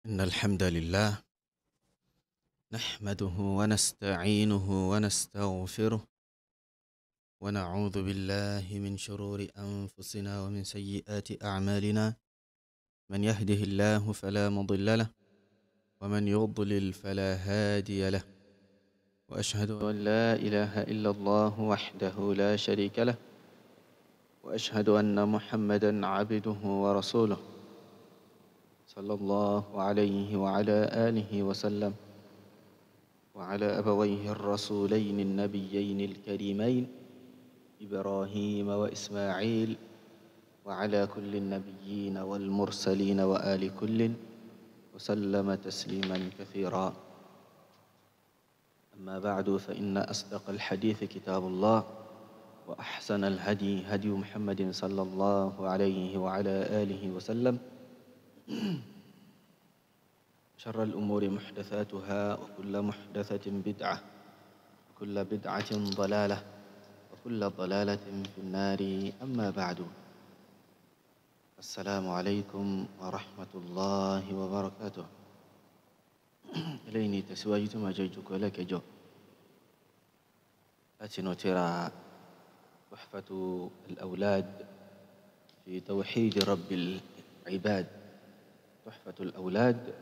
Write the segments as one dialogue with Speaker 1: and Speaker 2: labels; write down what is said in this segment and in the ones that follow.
Speaker 1: إن الحمد لله نحمده ونستعينه ونستغفره ونعوذ بالله من شرور أنفسنا ومن سيئات أعمالنا، من يهده الله فلا مضل له ومن يضلل فلا هادي له، وأشهد أن لا إله إلا الله وحده لا شريك له، وأشهد أن محمدا عبده ورسوله صلى الله عليه وعلى آله وسلم وعلى أبويه الرسولين النبيين الكريمين إبراهيم وإسماعيل وعلى كل النبيين والمرسلين وآل كل وسلم تسليما كثيرا. أما بعد، فإن أصدق الحديث كتاب الله، وأحسن الهدي هدي محمد صلى الله عليه وعلى آله وسلم، شر الأمور محدثاتها، وكل محدثة بدعة، وكل بدعة ضلالة، وكل ضلالة في النار. أما بعد، السلام عليكم ورحمة الله وبركاته. إليني تسواجت ما جيتك لك جو أتنو ترى تحفة الأولاد في توحيد رب العباد، تحفة الأولاد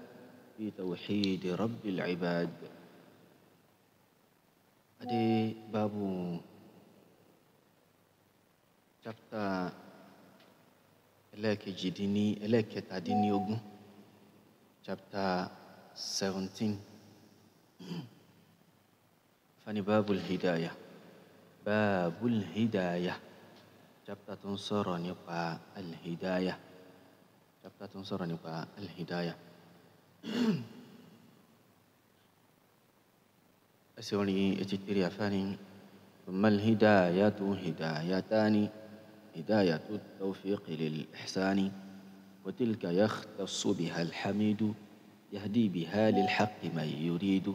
Speaker 1: في توحيد رب العباد. Adé báàbù chapter ẹlẹ́ẹ̀kejìdínní ẹlẹ́ẹ̀kẹtàdínníogún, chapter 17. Fani báàbù hidaya, báàbù hidaya, chapter tó ń sọ̀rọ̀ nípa alhidaya, chapter tó ń sọ̀rọ̀ nípa alhidaya. Ẹsẹ̀ orin 83, àfáàní ثم الهداية هدايتان، هداية التوفيق للإحسان، وتلك يختص بها الحميد، يهدي بها للحق من يريد،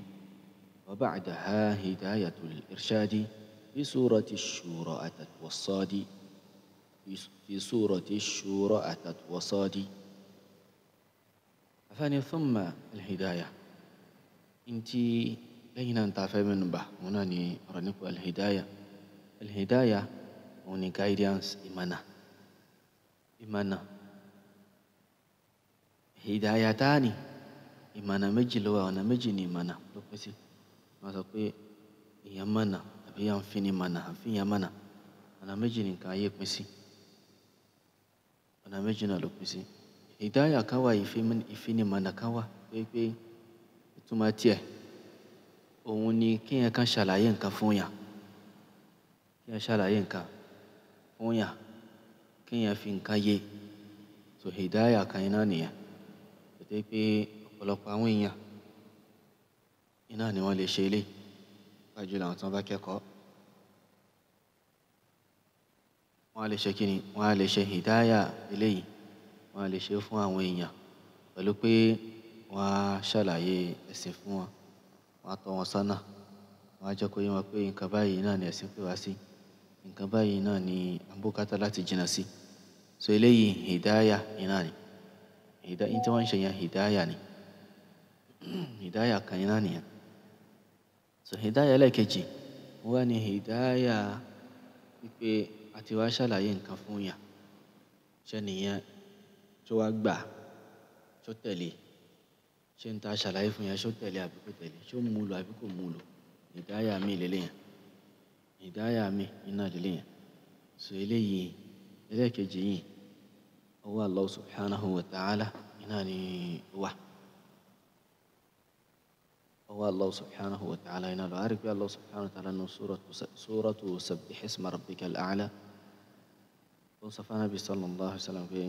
Speaker 1: وبعدها هداية الإرشاد في سورة الشورى أتت والصاد، في سورة الشورى أتت وصاد. أفاني ثم الهداية انتي lẹ́yìn náà tá a fẹ́ mẹ́nu bà, òun náà ni ọ̀rọ̀ nípa alhidaya. Alhidaya òun ni guidance, ìmọ̀nà, ìmọ̀nà. Hidayatani, ìmọ̀nà méjì ló wà, ọ̀nà méjì ni ìmọ̀nà ló pín sí. Wọ́n sọ pé èèyàn mọ̀nà àbí à ń fi ni mọ̀nà, à ń fi èèyàn mọ̀nà. Ọ̀nà méjì ni nǹkan ayé pín sí. Ọ̀nà méjì náà ló pín sí. Hidaya kan wà, ìfinimọ̀nà kan wà pé ìtumọ̀ tiẹ̀ òun ni kéèyàn kan ṣàlàyé nǹkan fún yàn, kéèyàn ṣàlàyé nǹkan fún yàn, kéèyàn fi nǹkan yé. So hidaya kan iná nìyẹn. Tètè pé ọ̀pọ̀lọpọ̀ àwọn èèyàn iná ni wọ́n lè ṣe eléyìí, pàápàá jùlọ àwọn tí wọ́n bá kẹ́kọ̀ọ́. Wọ́n á lè ṣe kíni? Wọ́n á lè ṣe hidaya eléyìí, wọ́n á lè ṣe fún àwọn èèyàn pẹ̀lú pé wọ́n á ṣàlàyé ẹ̀sìn fún wọn, wọ́n á tọ́ wọn sọ́nà, wọ́n á jẹ́ kó yé wọn pé nǹkan báyìí náà ni ẹ̀sìn pè wá sí, nǹkan báyìí náà ni à ń bùkátà láti jìnnà sí. So eléyìí hidaya iná ni. Hidaya, ní tí wọ́n ń ṣe yẹn hidaya ni. Hidaya kan iná nìyẹn. So hidaya ẹlẹ́ẹ̀kejì, wọ́n wá ní hidaya wípé a ti wá ṣàlàyé nǹkan fún yàn, ṣé nìyẹn tó wá gbà, tó tẹ̀lé, ṣé n ta ṣàlàyé fún yẹn ṣó tẹ̀lé àbí kò tẹ̀lé, ṣó mú lò àbí kò mú lò. Hidaya mi lélẹ̀ yẹn, hidaya mi iná lélẹ̀ yẹn. So eléyìí ẹlẹ́ẹ̀kejì yìí, ọwọ́ Allah subhanahu wa ta'ala iná ni ó wà. Ọwọ́ Allah subhanahu wa ta'ala iná lọ. A rí pé Allah subhanahu wa ta'ala nínú suratu sabbih isma rabbikal a'la, ó ń sọ fún Ànábì sallallahu alayhi wa sallam pé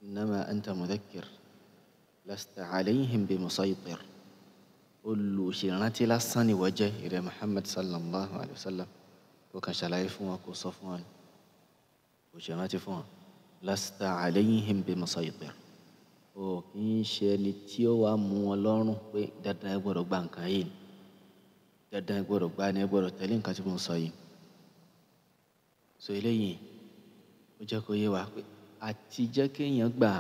Speaker 1: innama anta mudhakkir lasta alayhim bimusaytir. Olùṣèrántí lásán ni wọ́n jẹ́, ìrẹ́ Muhammad sallallahu alayhi wa sallam. Kó kàn ṣàlàyé fún wọn, kó sọ fún wọn, kó ṣèrántí fún wọn. Lasta alayhim bimusaytir. O kì í ṣe ẹni tí ó wàá mú wọn lọ́rùn pé dandan ẹ gbọ́dọ̀ gba nǹkan yìí, dandan ẹ gbọ́dọ̀ gba ni, ẹ gbọ́dọ̀ tẹ̀lé nǹkan tí mo ń sọ yìí. So eléyìí ó jẹ́ kó yé wa pé àti jẹ́ kéèyàn gbà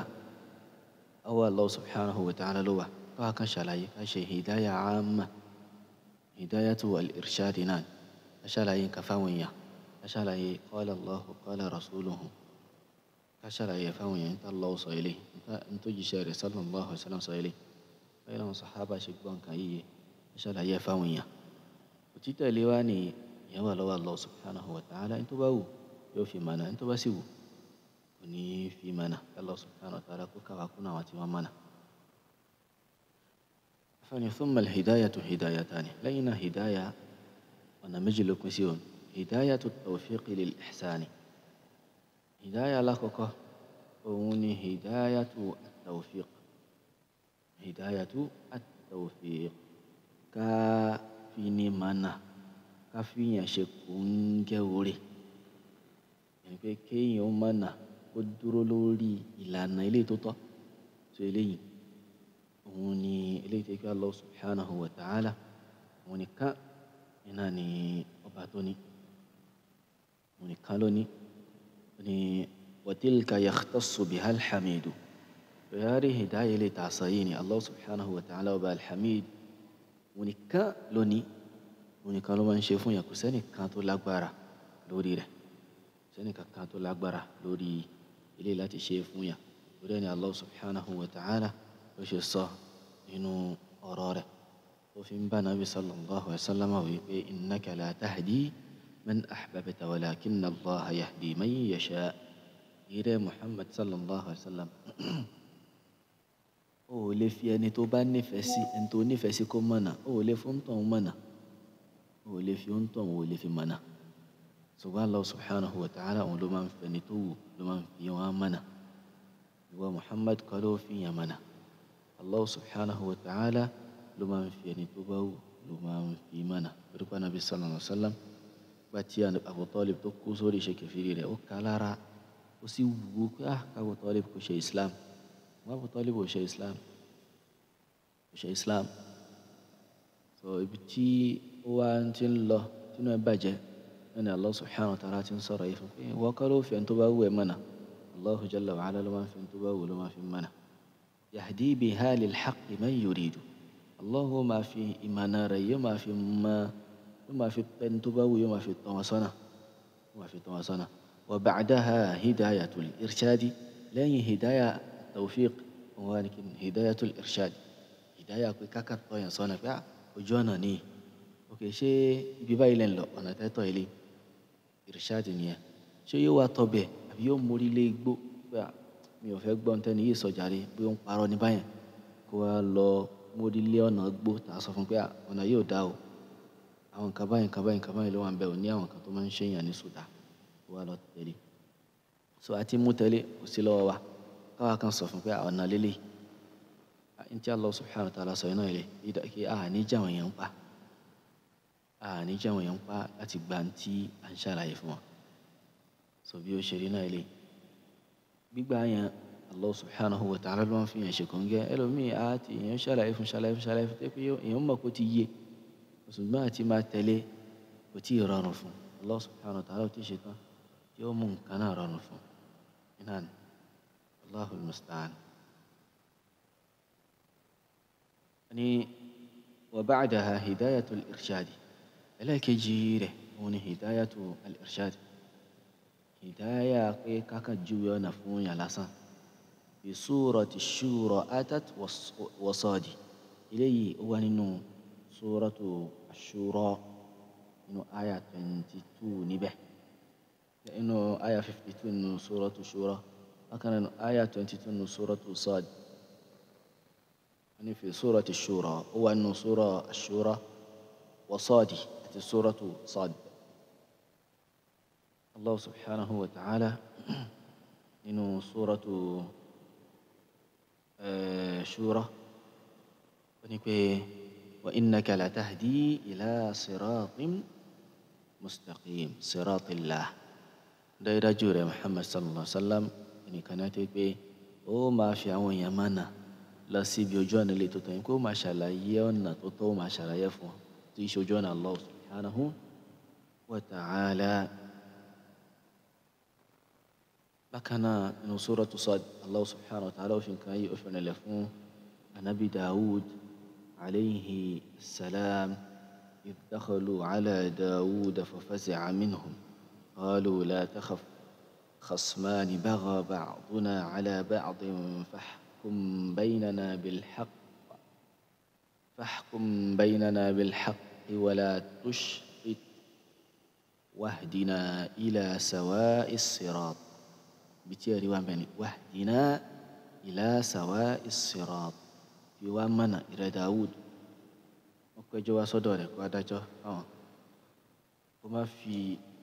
Speaker 1: Ọwọ́ Allah subhanahu wa ta'ala ló wà. Káwa kan ṣàlàyé, ká ṣe hidaya amma, hidayatu al-irshad náà, ká ṣàlàyé nǹkan fáwọn èèyàn, ká ṣàlàyé qala Allahu qala rasuluhu, ká ṣàlàyé fáwọn èèyàn níta Allah sọ ilé, níta jíṣẹ́ rẹ̀ sallallahu alaihi wasallam sọ ilé, báyìí làwọn sàhábà ṣe gbọ́ nǹkan yìí, ká ṣàlàyé fáwọn èèyàn. Òtítẹ̀lé wa ni ìyẹn wà lọ́wọ́ Allah subhanahu wa ta'ala, ní tó bá wù yóò fi mọ̀nà, ní tó bá sì wù kò ní fi mọ̀nà. Allah subhanahu wa ta'ala kó káwa kún àwọn tí wọ́n mọ̀nà. Fani thumma al-hidayatu hidayatani, lẹ́yìn náà hidaya ọ̀nà méjì ló pín sí òun. Hidayatu tawfiqi lil ihsani, hidaya alákọ̀ọ́kọ́ òun ni hidayatu at-tawfiq, hidayatu at-tawfiq, ká fi ní mọ̀nà, ká fi yàn ṣe kòńgẹ́ oore, ẹni pé kéèyàn ó mọ̀nà kó dúró lórí ìlànà ilé tó tọ́. So eléyìí òun ni eléyìí tó kí Allah subhanahu wa ta'ala òun nìkan iná ni ọba tó ní, òun nìkan ló ní. Ní wa tilka yakhtassu biha al-hamidu, ìyárí hidaya ilé tàṣà yìí ni Allah subhanahu wa ta'ala ọba al-hamid òun nìkan ló ní, òun nìkan ló máa ń ṣe fún yàn, kò sẹ́nìkan tó lágbára lórí rẹ̀, kò sẹ́nìkan kan tó lágbára lórí ilé láti ṣe fún yàn. Lórí ẹni Allah subhanahu wa ta'ala ló ṣe sọ nínú ọ̀rọ̀ rẹ̀ tó fi ń bá nàbí sallallahu alayhi wa sallam wí pé innaka la tahdi man ahbabta walakinna Allaha yahdi man yasha. Ìrẹ́ Muhammad sallallahu alayhi wa sallam, o ò lè fi ẹni tó bá nífẹ̀ẹ́ sí, ẹni tó nífẹ̀ẹ́ sí kó mọ̀nà, o ò lè fún tọ̀hún mọ̀nà, o ò lè fi ń tọ̀hún, o ò lè fi mọ̀nà. Ṣùgbọ́n Allah subhanahu wa ta'ala òun ló máa ń fẹ́ ẹni tó wù, ló máa ń fi wọn mọ̀nà. Ìwọ Muhammad kọ́ ló fi yàn mọ̀nà. Allah subhanahu wa ta'ala ló máa ń fi ẹni tó bá wù, ló máa ń fi mọ̀nà. Torí pé Ànábì sallallahu alaihi wasallam gba tí Abu Talib tó kú sórí iṣẹ́ kẹfìrí rẹ̀, ó ká lára, ó sì wù ú pé Abu Talib kò ṣe Islam. Wọ́n Abu Talib ò ṣe Islam, kò ṣe Islam. So ibi tí ó wá ti ń lọ, tínú ẹ bàjẹ́, náà ni Allah subhanahu wa ta'ala ti ń sọ̀rọ̀ yìí fún pé ìwọ kọ́ ló fi ẹni tó bá wù ẹ́ mọ̀nà. Allahu jalla wa ala ló máa ń fi ẹni tó bá wù ló máa fi mọ̀nà. Yahdi biha lil haqqi man yuridu. Allahu máa fi ìmọ̀nà rẹ̀ yóò máa fi mọ, yóò máa fi ẹni tó bá wù yóò máa fi tọ́ wọn sọ́nà, yóò máa fi tọ́ wọn sọ́nà. Wa ba'daha hidayatul irshadi, lẹ́yìn hidaya tawfiq òun wá ní kí ni hidayatul irshad, hidaya pé káka tọ́ yẹn sọ́nà pé ojú ọ̀nà ni, ok ṣé ibi báyìí lẹ́ ń lọ, ọ̀nà tẹ́tọ̀ ilé irshad nìyẹn. Ṣé yóò wá tọ́ bẹ́ẹ̀ àbí yóò mórí lé igbó pé mi ò fẹ́ gbọ́ ntẹ́ni yìí sọ̀jàre bí ó ń parọ́ ní báyẹn, kó wá lọ mórí lé ọ̀nà gbó tá a sọ fún pé ọ̀nà yóò dá o, àwọn nǹkan báyìí nǹkan báyìí nǹkan báyìí ló wà ń bẹ̀ ò ní àwọn nǹkan tó máa ń ṣe èèyàn ní sùdà, kó wá lọ tẹ̀lé. So àti mú tẹ̀lé kò sí lọ́wọ́ wa, káwa kan sọ fún pé ọ̀nà lélẹ̀ ntí Allah subhanahu wa ta'ala sọ iná ilé kí a ní jẹ́ àwọn èèyàn ń pa, a ní jẹ́ àwọn èèyàn ń pa láti gba ntí à ń ṣàlàyé fún wọn. So bí ó ṣe rí náà ilé gbígbà yẹn Allah subhanahu wa ta'ala ló máa ń fi yàn ṣe kòńgẹ́. Ẹlòmíì á ti èèyàn ṣàlàyé fún ṣàlàyé fún ṣàlàyé fún tó pé èèyàn mọ̀ kó ti yé, ṣùgbọ́n àti máa tẹ̀lé kò tí ì rọrùn fún. Allah subhanahu wa ta'ala ó ti ṣe tán tí ó mú nǹkan náà rọrùn fún. Iná ni Allahul musta'an. Ní wa ba'daha hidayatul irshad, ẹlẹ́ẹ̀kejì rẹ̀ òun ni hidayatul irshad, hidaya pé kákan júwe ọ̀nà fún yàn lásán. Bi surati shura atat wa sadi, eléyìí ó wà nínú suratu shura nínú aya 22 níbẹ̀, nínú aya 52 nínú suratu shura, bákan nínú aya 22 nínú suratu sad. Ní fi surati shura ó wà nínú sura shura wa sadi àti suratu sad. Allah subhanahu wa ta'ala nínú suratu shura ó ní pé wa innaka latahdi ila siratin mustaqim siratillah. Dájúdájú rẹ̀ Muhammad sallallahu alaihi wa sallam ẹnìkan náà tó pé ó máa fi àwọn èèyàn mọ̀nà lọ síbi ojú ọ̀nà ilé tó tọ́ yín, kó máa ṣàlàyé ọ̀nà tó tọ́, ó máa ṣàlàyé fún wọn tí í ṣe ojú ọ̀nà Allah subhanahu wa ta'ala. Bákan náà nínú Suratu Sad, Allah subhanahu wa ta'ala ó fi nǹkan yìí ó fi rinlẹ̀ fún Anabi Dawud alayhi salam. إذ دخلوا على داود ففزع منهم قالوا لا تخف خصمان بغى بعضنا على بعض فاحكم بيننا بالحق ولا تشطط واهدنا إلى سواء الصراط. بتيري وامبني واهدنا إلى سواء الصراط في وامنا إلى داود. Péjọ wá sọ́dọ̀ rẹ̀ kó adájọ́ fáwọn, kó má fi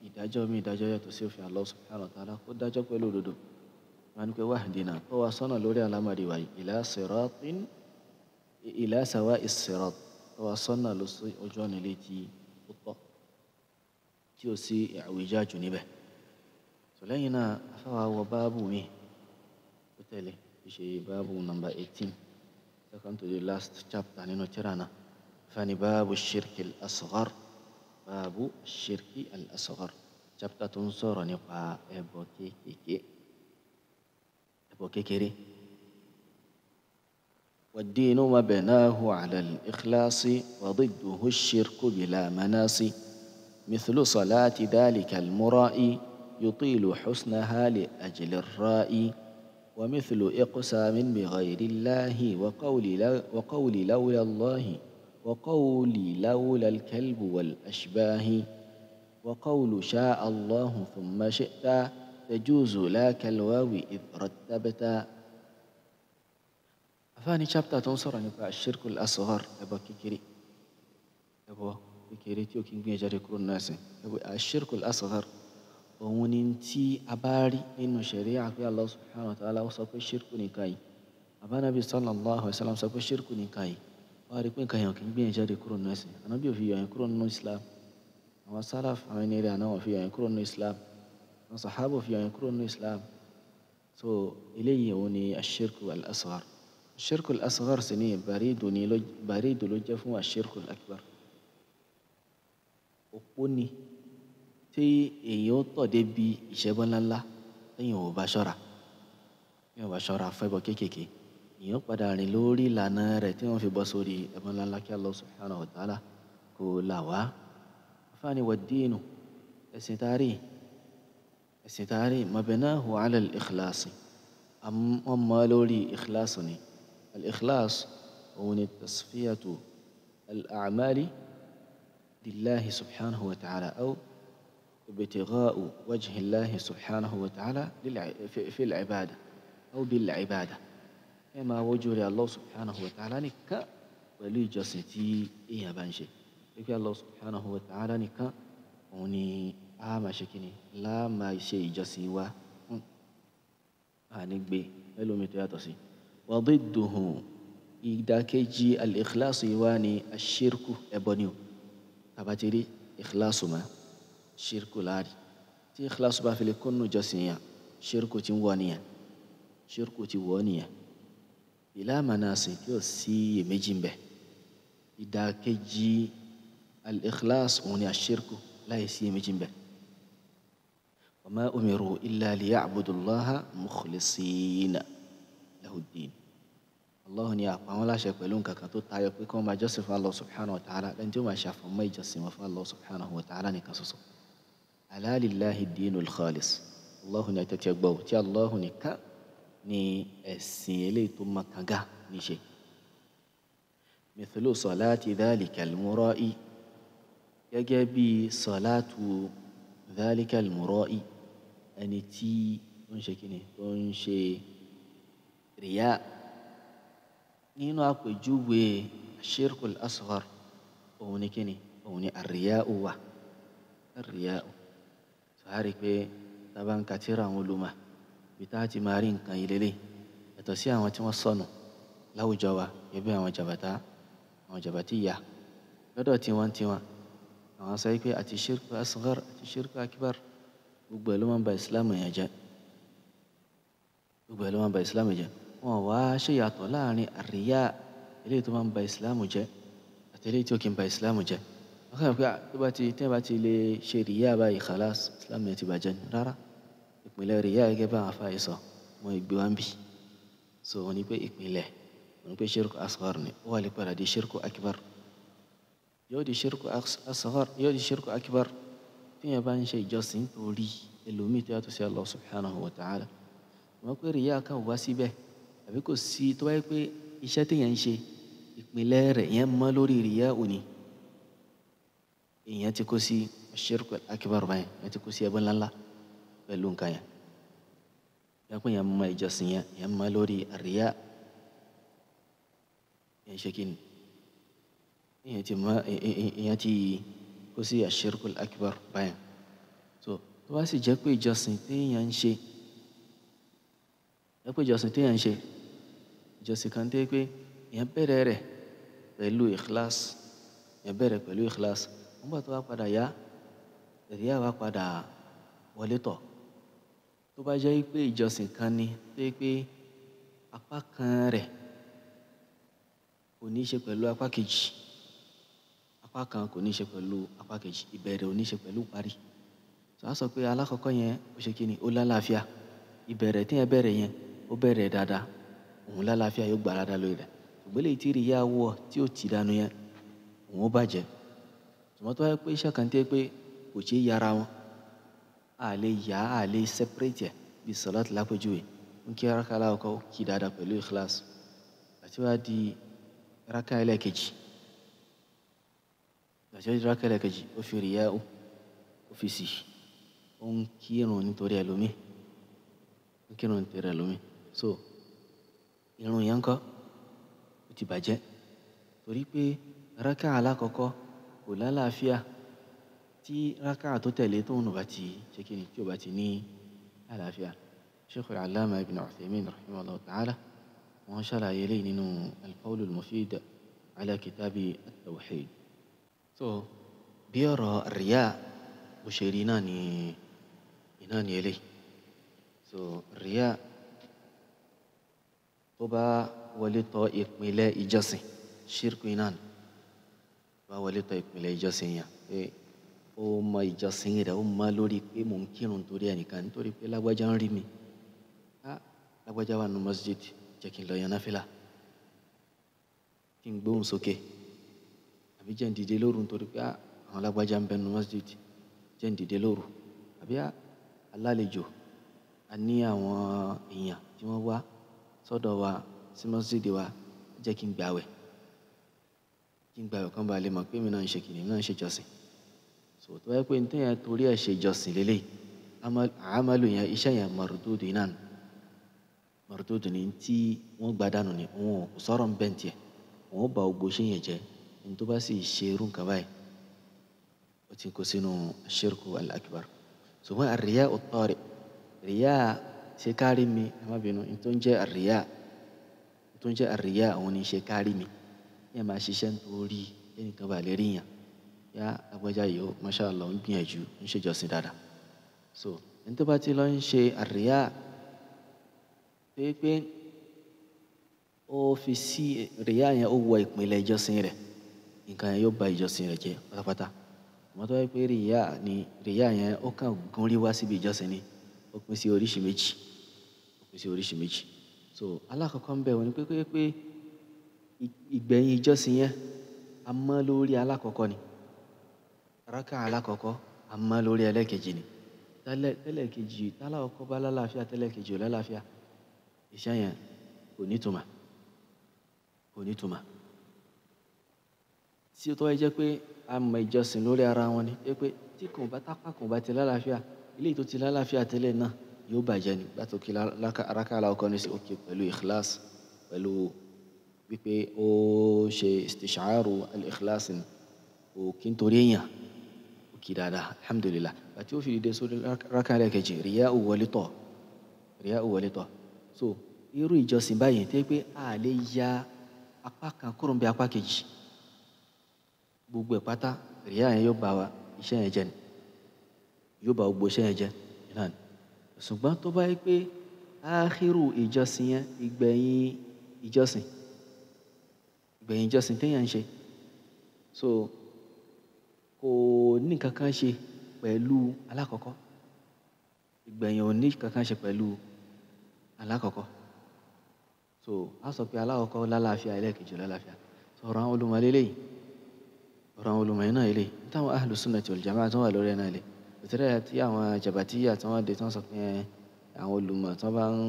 Speaker 1: ìdájọ́ mi ìdájọ́ yàtọ̀ sí òfin Allah subhanahu wa ta'ala, kó dájọ́ pẹ̀lú òdodo. Wọn ní pé wahdina, tó wá sọ́nà lórí àlámọ̀rí wa yìí, ila siratin ila sawa'is sirat, tó wá sọ́nà lọ sí ojú ọ̀nà ilé tí ó tọ́ tí ó sí i'wijaju níbẹ̀. Lẹ́yìn náà afáwa wọ báàbù mi ó tẹ̀lé ṣe báàbù number 18, second to the last chapter nínú tírà náà. Fani báàbù shirki al-asghar, báàbù shirki al-asghar, chapter tó ń sọ̀rọ̀ nípa ẹbọ kéékèèké, ẹbọ kékeré. والدين مبناه على الإخلاص وضده الشرك بلا مناص مثل صلاة ذلك المرائي يطيل حسنها لأجل الرائي ومثل إقسام بغير الله وقول لولا الله وقول لولا الكلب والأشباه وقول شاء الله ثم شئت تجوز لا كالواو إذ رتبت. أفاني chapter tó ń sọ̀rọ̀ nípa الشرك الأصغر, ẹbọ kékeré, ẹbọ kékeré tí ó kí ń gbé jáde kúrò nínú ẹ̀sìn. Ẹbọ الشرك الأصغر òun ni tí a bá rí nínú ṣẹ̀ríà pé Allah subhanahu wa ta'ala ó sọ pé ṣírkù nìkan yìí, àbánábì sallallahu alaihi wasallam sọ pé ṣírkù nìkan yìí, wọ́n á rí pé nǹkan yẹn kì í gbé jáde kúrò nínú ẹ̀sìn. Ànábì ò fi yọ yẹn kúrò nínú Islam, àwọn sálàf àwọn ẹni rẹ̀ àná wọn fi yọ yẹn kúrò nínú Islam, àwọn sàhábà ò fi yọ yẹn kúrò nínú Islam. So eléyìí òun ni ash-shirku al-asghar. Ash-shirku al-asghar sì ni bàrídù ló jẹ́ fún ash-shirku al-akbar. Òpó ni tí èèyàn ó tọ̀ débi ìṣẹ́bọ ńláńlá téèyàn ò bá ṣọ́ra, téèyàn ò bá ṣọ́ra fẹ́bọ kéékèèké, èèyàn padà rìn lórí ìlànà rẹ̀ tí wọ́n fi bọ́ sórí ẹbọ ńláńlá kí Allah subhanahu wa ta'ala kó là wá. Àfáàní wad-dinu, ẹ̀sìn taari, ẹ̀sìn taari mabnahu ala al-ikhlas, wọ́n mọ́ lórí ikhlas ni. Al-ikhlas òun ni tasfiyatu al-a'mali lillahi subhanahu wa ta'ala aw ابتغاء وجه الله سبحانه وتعالى في العبادة أو بالعبادة كما وجه الله سبحانه وتعالى نكا ولي جسدي إيه بانشي يقول الله سبحانه وتعالى نكا وني آما شكيني لا ما شيء جسي و أنك بي وضده إذا كجي الإخلاص يواني الشرك أبنيو تباتري إخلاص ما ṣírkù láàrí tí ìkíláàsì bá fi lè kónú ìjọsìn yẹn, ṣírkù ti ń wọ nìyẹn, ṣírkù ti wọ nìyẹn. Ìlà mànàsì tí ò sí iyèméjì ń bẹ. Ìdàkejì al-ikhlas òun ni àṣírkù láì sí iyèméjì ń bẹ. Wa ma umiru illa liya'budullaha mukhlisina lahu-ddin. Allah ni àpá wọn láṣẹ pẹ̀lú nǹkan kan tó tayọ pé kí wọ́n máa jọ́sìn fún Allah subhanahu wa ta'ala lẹ́ni tí ó máa ṣàfọ̀mọ́ ìjọsìn wọn fún Allah subhanahu wa ta'ala nìkan ṣoṣo. Ala lillahi dinul khalis. Allahu ni àtẹ̀tẹ̀ gbọ́ tí Allahu nìkan ní ẹ̀sìn eléyìí tó máa kànga níṣe. Mithlu salati dhalika al-mura'i, gẹ́gẹ́ bí salatu dhalika al-mura'i, ẹni tí ó ń ṣe kíni, tó ń ṣe ríyá. Nínú àpèjúwe shirkul asghar òun ni kíni, òun ni àríyá'u wà, àríyá'u. Sọ pé tábà ń ka tírà àwọn olùmọ̀ ibi tá a ti máa rí nǹkan yìí lélẹ̀, yàtọ̀ sí àwọn tí wọ́n sọnù láwùjọ wa gẹ́gẹ́ bí àwọn jàbàtà, àwọn jàbàtíyà lọ́dọ̀ tiwọn tiwọn àwọn sọ pé àti shirkul asghar àti shirkul akbar gbogbo ẹ̀ ló máa ń ba ìsìlámù yẹn jẹ́, gbogbo ẹ̀ ló máa ń ba ìsìlámù jẹ́. Wọn wá ṣe yàtọ̀ láàrin àríyá eléyìí tó máa ń ba ìsìlámù jẹ́ àti eléyìí tí ó kì í ba ìsìlámù jẹ́. Wọ́n kàn pé tó bá ti tí wọ́n bá ti lè ṣe ríyá báyìí khalas ìsìlámù yẹn ti bàjẹ́ ni. Rárá, Ìpìlẹ̀ ríyá gẹ́gẹ́ bá àwọn afáyé sọ, wọn ìgbé wa ń bì. So wọ́n ní pé ìpìlẹ̀, wọ́n ní pé ṣírkù asghar ni, ó wà lè padà di ṣírkù akbar. Yóò di ṣírkù asghar, yóò di ṣírkù akbar. Tí èèyàn bá ń ṣe ìjọsìn torí ẹlòmíì tó yàtọ̀ sí Allah subhanahu wa ta'ala. Wọ́n pé ríyá kan wá síbẹ̀, àbí kò sí tó bá jẹ́ pé iṣẹ́ tí èèyàn ń ṣe, ìpìlẹ̀ rẹ̀ yẹn mọ́ lórí ríyá òní. Èèyàn ti kó sí ṣírkù akbar báyẹn, èèyàn ti kó sí ẹbọ ńláńlá pẹ̀lú nǹkan yẹn. Yẹn pé èèyàn mọ ìjọsìn yẹn, èèyàn mọ́ lórí ríyá. Èèyàn ṣe kí ni? Èèyàn ti mọ, èèyàn ti kó sí ṣírkù akbar báyẹn. So tó bá sì jẹ́ pé ìjọsìn tí èèyàn ń ṣe, jẹ́ pé ìjọsìn tí èèyàn ń ṣe, ìjọsìn kan tó jẹ́ pé èèyàn bẹ̀rẹ̀ rẹ̀ pẹ̀lú ikhlas, èèyàn bẹ̀rẹ̀ pẹ̀lú ikhlas. Nígbà tó bá padà yá, ríyá wá padà wọlé tọ̀. Tó bá jẹ́ pé ìjọsìn kan ni tó jẹ́ pé apá kan rẹ̀ kò ní ṣe pẹ̀lú apá kejì, apá kan kò ní ṣe pẹ̀lú apá kejì, ìbẹ̀rẹ̀ ò ní ṣe pẹ̀lú ìparí. So a sọ pé alákọ̀ọ́kọ́ yẹn ó ṣe kí ni? Ó lálàáfíà. Ìbẹ̀rẹ̀ tí èèyàn bẹ̀rẹ̀ yẹn, ó bẹ̀rẹ̀ dáadáa, òun lálàáfíà, yóò gba dáadáa lórí rẹ̀. Ṣùgbọ́n eléyìí tí ríyá wọ̀ tí ó ti dànù yẹn, òun ó bàjẹ́. Ṣùgbọ́n tó bá jẹ́ pé iṣẹ́ kan tó jẹ́ pé kò ṣe é yára wọn, a lè yá, a lè separate ẹ̀ bí sọ̀lát lápèjúwe. Ń kí raka alákọ̀ọ́kọ́ ó kí dáadáa pẹ̀lú ikhlas. Àti wá di raka ẹlẹ́ẹ̀kejì. Àti wá di raka ẹlẹ́ẹ̀kejì, ó fi ríyá ó fi sí. Ó ń kírun nítorí ẹlòmíì. Ó ń kírun nítorí ẹlòmíì. So irun yẹn ńkọ́? Ó ti bàjẹ́. Torí pé raka alákọ̀ọ́kọ́ kò lálàáfíà tí raka tó tẹ̀lé tóun ò bá ti ṣe kí ni, tí ò bá ti ní àlàáfíà. Sheikh Al-Allama Ibn Uthaymin rahimahullah ta'ala wọ́n ṣàlàyé eléyìí nínú Al-Qawl Al-Mufid ala Kitabi At-Tawhid. So bí ọ̀rọ̀ ríyá bó ṣe rí náà ni, iná ni eléyìí. So ríyá tó bá wọlé tọ̀ ìpìlẹ̀ ìjọsìn, ṣírkù iná ni. Tó bá wọlé tọ̀ ìpìlẹ̀ ìjọsìn yẹn pé ó mọ ìjọsìn rẹ̀, ó mọ lórí pé mò ń kírun torí ẹnìkan, nítorí pé lágbájá ń rí mi. Á, lágbájá wà nínú masjid, jẹ́ kí n lọ yan náfìlà, kí n gbóhùn sókè. Àbí jẹ́ n dìde lóru nítorí pé á, àwọn lágbájá ń bẹ nínú masjid, jẹ́ n dìde lóru. Àbí á, alálejò, a ní àwọn èèyàn tí wọ́n wá sọ́dọ̀ wa sí masjid wa, jẹ́ kí n gbàwẹ̀. Kí n gbàwẹ̀ kán ba lè mọ̀ pé èmi náà ń ṣe kìnìún, èmi náà ń ṣe ìjọsìn. So tó bá jẹ́ pé ní téèyàn torí ẹ̀ ṣe ìjọsìn léléyìí, amalu yẹn, iṣẹ́ yẹn mardudu iná ni. Mardudu ni tí wọ́n gbà dànù ni, òun kò sọ̀rọ̀ ń bẹ́ẹ̀ tiẹ̀. Òun ó ba gbogbo iṣẹ́ yẹn jẹ́. Ẹni tó bá sì ṣe irú nǹkan báyìí, ó ti kó sínú ṣírkù al-akbar. Ṣùgbọ́n àríyá at-tari, ríyá ṣe kárí mi, ẹ má bínú, ní tó ń jẹ́ àríyá, ní tó ń jẹ́ àríyá òun ni ṣe kárí mi. Kí èèyàn máa ṣiṣẹ́ nítorí kẹ́nìkan bá lè rí èèyàn. Yá lágbájá yìí ó, masha Allah, ó ń gbìyànjú, ó ń ṣe ìjọsìn dáadáa. So ẹni tó bá ti lọ ń ṣe àríyá, tó jẹ́ pé ó fi sí ríyá yẹn, ó wọ ìpìlẹ̀ ìjọsìn rẹ̀, nǹkan yẹn yóò ba ìjọsìn rẹ̀ jẹ́ pátápátá. Àmọ́ tó bá jẹ́ pé ríyá ni, ríyá yẹn ó kàn gún rí wá síbi ìjọsìn ni, ó pín sí oríṣi méjì, ó pín sí oríṣi méjì. So alákọ̀ọ́kọ́ ń bẹ òun ni pé, pé ìgbẹ̀yìn ìjọsìn yẹn a mọ́ lórí alákọ̀ọ́kọ́ ni. Raka alákọ̀ọ́kọ́ a mọ́ lórí ẹlẹ́ẹ̀kejì ni. Tẹ́lẹ̀ kejì, tálákọ̀ọ́kọ́ bá lálàáfíà, tẹ́lẹ̀ kejì ò lálàáfíà, iṣẹ́ yẹn kò ní ìtumọ̀, kò ní ìtumọ̀. Tí ó tó bá jẹ́ pé a mọ ìjọsìn lórí ara wọn ni, pé tí kò bá tápá kò bá ti lálàáfíà, eléyìí tó ti lálàáfíà tẹ́lẹ̀ náà yóò bàjẹ́ ni. Bá tó kí raka alákọ̀ọ́kọ́ ní sí òkè pẹ̀lú ikhlas, pẹ̀lú wípé ó ṣe istisharu al-ikhlas ni, kò kí n torí èèyàn, ó kí dáadáa, alhamdulillah. Àti ó fi dìde sórí raka ẹlẹ́ẹ̀kejì, ríyá ò wọlé tọ̀, ríyá ò wọlé tọ̀. So irú ìjọsìn báyìí tó jẹ́ pé a lè ya apá kan kúrò níbi apá kejì, gbogbo ẹ̀ pátá ríyá yẹn yóò bá wa iṣẹ́ yẹn jẹ́ ni, yóò bá gbogbo iṣẹ́ yẹn jẹ́ náà ni. Ṣùgbọ́n tó bá jẹ́ pé áàkhírù ìjọsìn yẹn, ìgbẹ̀yìn ìjọsìn, ìgbẹ̀yìn ìjọsìn tí èèyàn ń ṣe, so kò ní nǹkan kan ṣe pẹ̀lú alákọ̀ọ́kọ́. Ìgbẹ̀yìn ò ní kankan ṣe pẹ̀lú alákọ̀ọ́kọ́. So a sọ pé alákọ̀ọ́kọ́ lálàáfíà, ẹlẹ́ẹ̀kejì lálàáfíà. So ọ̀rọ̀ àwọn olùmọ̀ lélẹ́yìí, ọ̀rọ̀ àwọn olùmọ̀ náà lélẹ́yìí, táwọn ahlu sunnati wal jamaa tó wà lórí ẹ̀ náà lélẹ́yìí. Ìtẹ́rẹ́ tí àwọn jabatiyya tí wọ́n dé tí wọ́n sọ pé àwọn olùmọ̀ tí wọ́n bá ń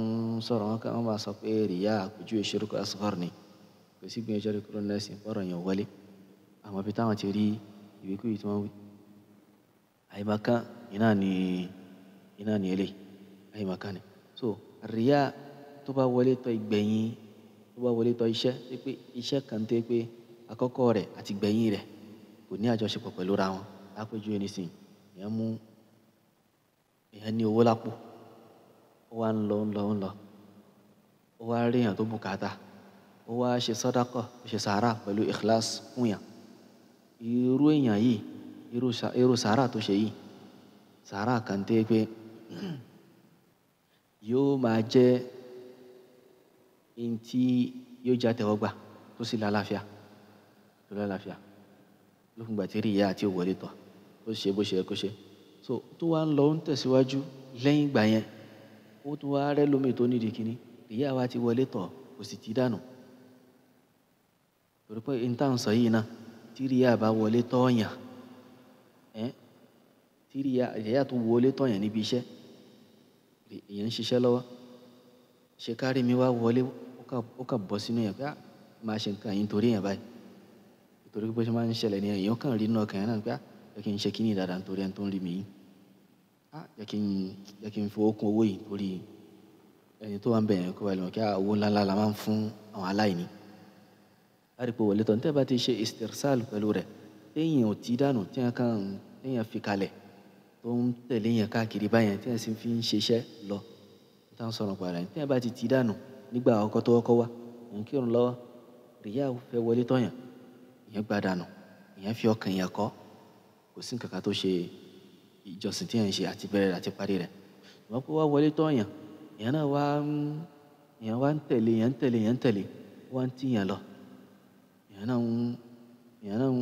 Speaker 1: sọ̀rọ̀ wọn kàn wọ́n máa sọ pé rìyá àpèjúwe ṣirku asghar ni, kò sí gbìyànjú jáde kúrò nínú ẹ̀sìn, ọ̀rọ̀ yẹn ò wọlé. Àwọn ibi táwọn ti rí ìwékúwìí tí wọ́n wí. Àìmọ̀kan iná ni, iná ni eléyìí, àìmọ̀kan ni. So rìyá tó bá wọlé tọ ìgbẹ̀yìn, tó bá wọlé tọ iṣẹ́, tó pé iṣẹ́ kan tó pé àkọ́kọ́ rẹ̀ àti ìgbẹ̀yìn rẹ̀ kò ní àjọṣepọ̀ pẹ̀lú ra wọn. Lápèjúwe nísìnyí, èèyàn mú, èèyàn ní owó lápò, ó wá ń lọ, ń lọ, ń lọ, ó wá rí èèyàn tó bùkátà, ó wá ṣe sàdákà, ó ṣe sàárà pẹ̀lú ikhlas fún èèyàn. Irú èèyàn yìí, irú sàárà tó ṣe yìí, sàárà kan tó pé yóò máa jẹ́ in tí yóò jẹ́ àtẹ́wọ́gbà tó sì lálàáfíà, tó lálàáfíà. Lókun ìgbà tí rìyá àti ò wọlé tọ̀, ó ṣe bó ṣe yẹ kó ṣe. So tó wá ń lọ, ó ń tẹ̀síwájú lẹ́yìn ìgbà yẹn, ó tún wá rẹ́ lómi tó nídìí kíní, rìyá wa ti wọlé tọ̀, kò sì ti dànù. Torí pé in tá ń sọ yìí náà, tí rìyá bá wọlé tọ̀ yàn, tí rìyá tó wọlé tọ̀ yàn níbi iṣẹ́, èèyàn ń ṣiṣẹ́ lọ́wọ́, ṣe kárí mi wá wọlé, ó kà bọ́ sínú yẹn pé á máa ṣe nǹkan yìí nítorí èèyàn báyìí. Nítorí pé bó ṣe máa ń ṣẹlẹ̀ ní èèyàn kàn rí inú ọkàn yẹn náà pé á jẹ́ kí n ṣe kíní dáadáa nítorí ẹni tó ń rí mi yìí. Á jẹ́ kí n fowó kún owó yìí nítorí ẹni tó wà ń bẹ̀ yẹn kó ba lè mọ̀ kí owó ńlá ńlá la máa ń fún àwọn aláìní. A rí pé wọlé tán tí ẹ bá ti ṣe istirsal pẹ̀lú rẹ̀, téèyàn ò tí dànù, tí èèyàn kàn téèyàn fi kalẹ̀ tó ń tẹ̀lé èèyàn káàkiri báyẹn tí èèyàn sì fi ń ṣiṣẹ́ lọ. Tá ń sọ̀rọ̀ nípa rẹ̀, tí èèyàn bá ti tí dànù nígbà àkọ́kọ́ tó kọ́kọ́ wá, èèyàn kírun lọ́wọ́, rìyá fẹ́ wọlé tán yàn, èèyàn gba dànù, èèyàn fi ọkàn èèyàn kọ́, kò sí nǹkan kan tó ṣe ìjọsìn tí èèyàn ń ṣe àti bẹ̀rẹ̀ àti parí rẹ̀. Ṣùgbọ́n kó wá wọlé tán yàn, èèyàn náà wá ń, èèyàn wá ń tẹ̀lé, èèyàn ń tẹ̀lé, èèyàn ń tẹ̀lé, ó wá ń tì yàn lọ. Èèyàn náà ń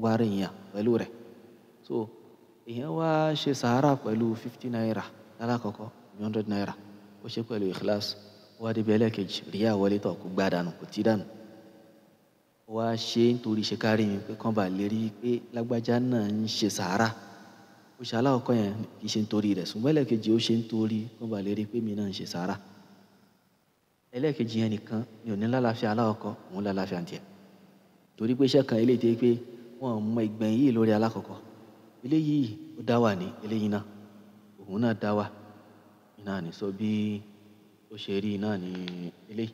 Speaker 1: wá rí èèyàn pẹ̀lú rẹ̀. So èèyàn wá ṣe sàárà pẹ̀lú 50 naira lálákọ̀ọ́kọ́, 100 naira, ó ṣe pẹ̀lú ikhlas, ó wá dé ibi ẹlẹ́ẹ̀kejì, rìyá wọlé tán kò gba dànù, kò tí dànù. Ó wá ṣe nítorí ṣe kárí mi pé kán bá lè rí pé lágbájá náà ń ṣe sàárà. Ó ṣe alákọ̀ọ́kọ́ yẹn kì í ṣe nítorí rẹ̀, ṣùgbọ́n ẹlẹ́ẹ̀kejì ó ṣe nítorí kán bá lè rí pé mi náà ń ṣe sàárà. Ẹlẹ́ẹ̀kejì yẹn nìkan ni ò ní lálàáfíà alákọ̀ọ́kọ́, òun lálàáfíà ń tiẹ̀. Torí pé iṣẹ́ kan eléyìí tó jẹ́ pé wọ́n mọ ìgbẹ̀yìn yìí lórí alákọ̀ọ́kọ́. Eléyìí ó dá wà ní eléyìí náà, òun náà dá wà. Iná ni sọ bí ó ṣe rí náà ní eléyìí.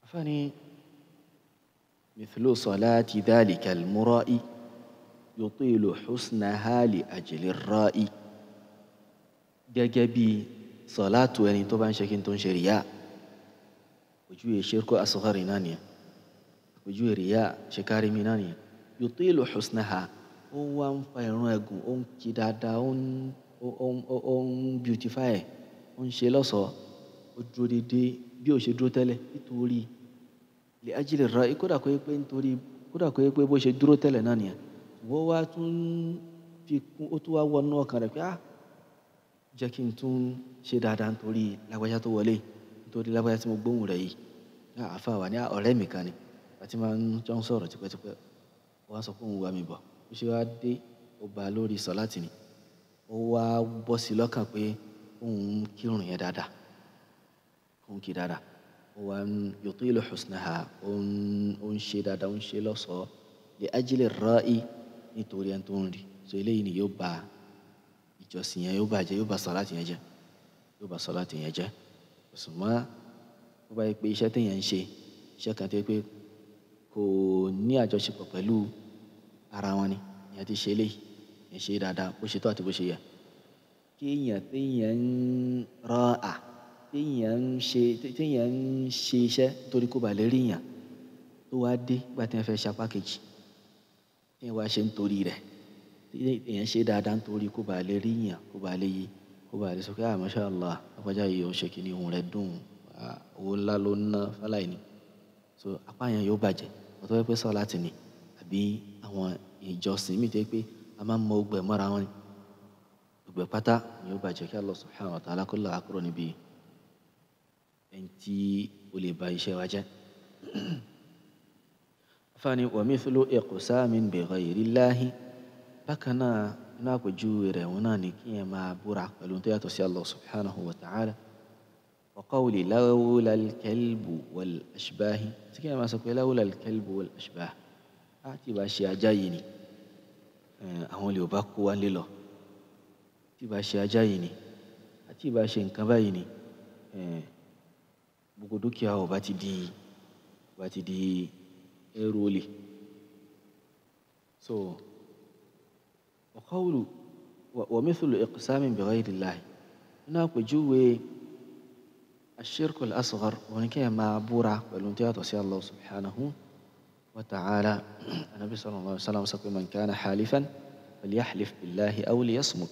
Speaker 1: Àfáàní mithlu salati dhalika al-mura'i yutilu husnaha li ajli ar-ra'i. Gẹ́gẹ́ bí sọ̀látù ẹni tó bá ń ṣe kí n tó ń ṣe rìyá. Àpèjúwe ṣirku asghari náà nìyẹn. Àpèjúwe rìyá ṣe kárí mi náà nìyẹn. Yutilu husnaha, ó wá ń fa ìrun ẹ̀gún, ó ń kí dáadáa, ó ń beautify ẹ̀, ó ń ṣe lọ́ṣọ̀ọ́, ó dúró dédé bí ó ṣe dúró tẹ́lẹ̀ nítorí li ajli ar-ra'i. Kódà kó jẹ́ pé nítorí, kódà kó jẹ́ pé bó ṣe dúró tẹ́lẹ̀ náà nìyẹn. Wọ́n wá tún fi kún, ó tún wá wọnú ọkàn rẹ̀ pé á jẹ́ kí n tún ṣe dáadáa nítorí lágbájá tó wọlé, nítorí lágbájá tí mo gbóhùn rẹ̀ yìí. Á àfáà wà ní ọ̀rẹ́ mi kan ni, àti máa ń jọ ń sọ̀rọ̀ tipẹ́tipẹ́. Ó wá sọ pé òun wá mi bọ̀. Ó ṣe wá dé, ó bá a lórí sọ̀láàtì ni. Ó wá bọ́ sí lọ́kàn pé òun kírun yẹn dáadáa, òun kí dáadáa. Ó wá ń yutilu husnaha, ó ń ṣe dáadáa, ó ń ṣe lọ́ṣọ̀ọ́ li ajli ar-ra'i nítorí ẹni tó ń rí. So eléyìí ni yóò ba ìjọsìn yẹn, yóò bá jẹ́, yóò bá sọ̀láàtì yẹn jẹ́, yóò bá sọ̀láàtì yẹn jẹ́. Ṣùgbọ́n tó bá jẹ́ pé iṣẹ́ tí èèyàn ń ṣe, iṣẹ́ kan tó jẹ́ pé kò ní àjọṣepọ̀ pẹ̀lú ara wọn ni, èèyàn ti ṣe eléyìí, èèyàn ṣe dáadáa bó ṣe tó àti bó ṣe yẹ. Kí èèyàn tí èèyàn ń rọ́à, tí èèyàn ń ṣe, tí èèyàn ń ṣe iṣẹ́ nítorí kó bá lè rí èèyàn tó wá dé nígbà tí èèyàn fẹ́ ṣe apá kejì, tí èèyàn wá ṣe nítorí rẹ̀, tí èèyàn ṣe dáadáa nítorí kó bá lè rí èèyàn, kó bá lè yí, kó bá lè sọ pé ah masha Allah, lágbájá yìí ó ń ṣe kíní, ohùn rẹ̀ dùn, owó ńlá ló ń ná fáláìní. So apá yẹn yóò bàjẹ́. Ọ̀tọ̀ wípé sọ̀láàtì ni àbí àwọn ìjọsìn mìíràn tó jẹ́ pé a máa ń mọ gbogbo ẹ̀ mọ́ra wọn ni. Gbogbo Gbogbo ẹ̀ pátá ni ó bàjẹ́. Kí Allah subhanahu wa ta'ala kó là wá kúrò níbi ẹni tí ó lè ba iṣẹ́ wa jẹ́. Fani wa mithlu iqsamin bi ghayrillahi. Bákan náà inú àpèjúwe rẹ̀ òun náà ni kí ẹ máa búra pẹ̀lú tó yàtọ̀ sí Allah subhanahu wa ta'ala. Wa qawli lawla al-kalbu wal ashbahi, tí kí ẹ máa sọ pé lawla al-kalbu wal ashbah, á tí bá ṣe ajá yìí ni àwọn olè ò bá kó wa lé lọ, tí bá ṣe ajá yìí ni, àti bá ṣe nǹkan báyìí ni gbogbo dúkìá ò bá ti di ẹrù olè. So wa qawlu wa mithlu iqsamin bi ghayrillahi, inú àpèjúwe ash-shirku al-asghar òun ni kí ẹ máa búra pẹ̀lú tó yàtọ̀ sí Allah subhanahu wa ta'ala. Anabi sallallahu alayhi wa sallam sọ pé man kana halifan falyahlif billahi aw liyasmut,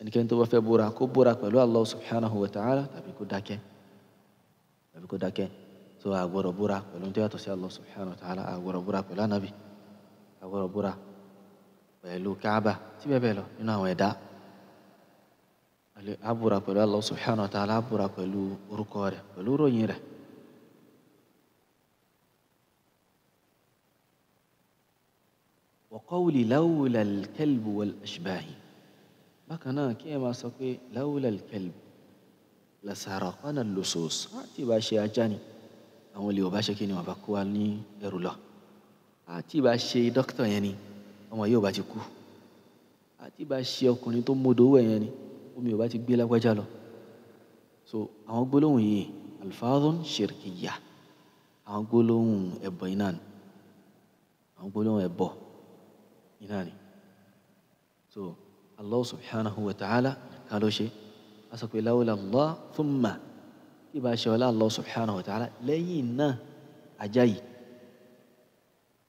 Speaker 1: ẹnikẹ́ni tó bá fẹ́ búra kó búra pẹ̀lú Allah subhanahu wa ta'ala tàbí kó dákẹ́, tàbí kó dákẹ́. So a gbọ́dọ̀ búra pẹ̀lú tó yàtọ̀ sí Allah subhanahu wa ta'ala, a gbọ́dọ̀ búra pẹ̀lú anabi, a gbọ́dọ̀ búra pẹ̀lú Kaaba tí bẹ́ẹ̀ bẹ́ẹ̀ lọ nínú àwọn ẹ̀dá. A búra pẹ̀lú Allah subhanahu wa ta'ala, a búra pẹ̀lú orúkọ rẹ̀, pẹ̀lú ròyìn rẹ̀. Wa qawli lawla al-kalbu wal ashbahi, bákan náà kí ẹ máa sọ pé lawla al-kalbu lasaraqana al-lusus, tí ìbá ṣe ajá ni àwọn olè ò bá ṣe kí ni wọn bá kó wa ní ẹrù lọ, àti ìbá ṣe dókítà yẹn ni ọmọ yìí ò bá ti kú, àti ìbá ṣe ọkùnrin tó mọdò owó yẹn ni omi ò bá ti gbé lágbájá lọ. So àwọn gbólóhùn yìí alfadhun shirkiyya, àwọn gbólóhùn ẹbọ iná ni, àwọn gbólóhùn ẹbọ iná ni. So Allah subhanahu wa ta'ala kan ló ṣe a sọ pé lawla Allah thumma, tí bá ṣe ọlá Allah subhanahu wa ta'ala lẹ́yìn náà ajá yìí,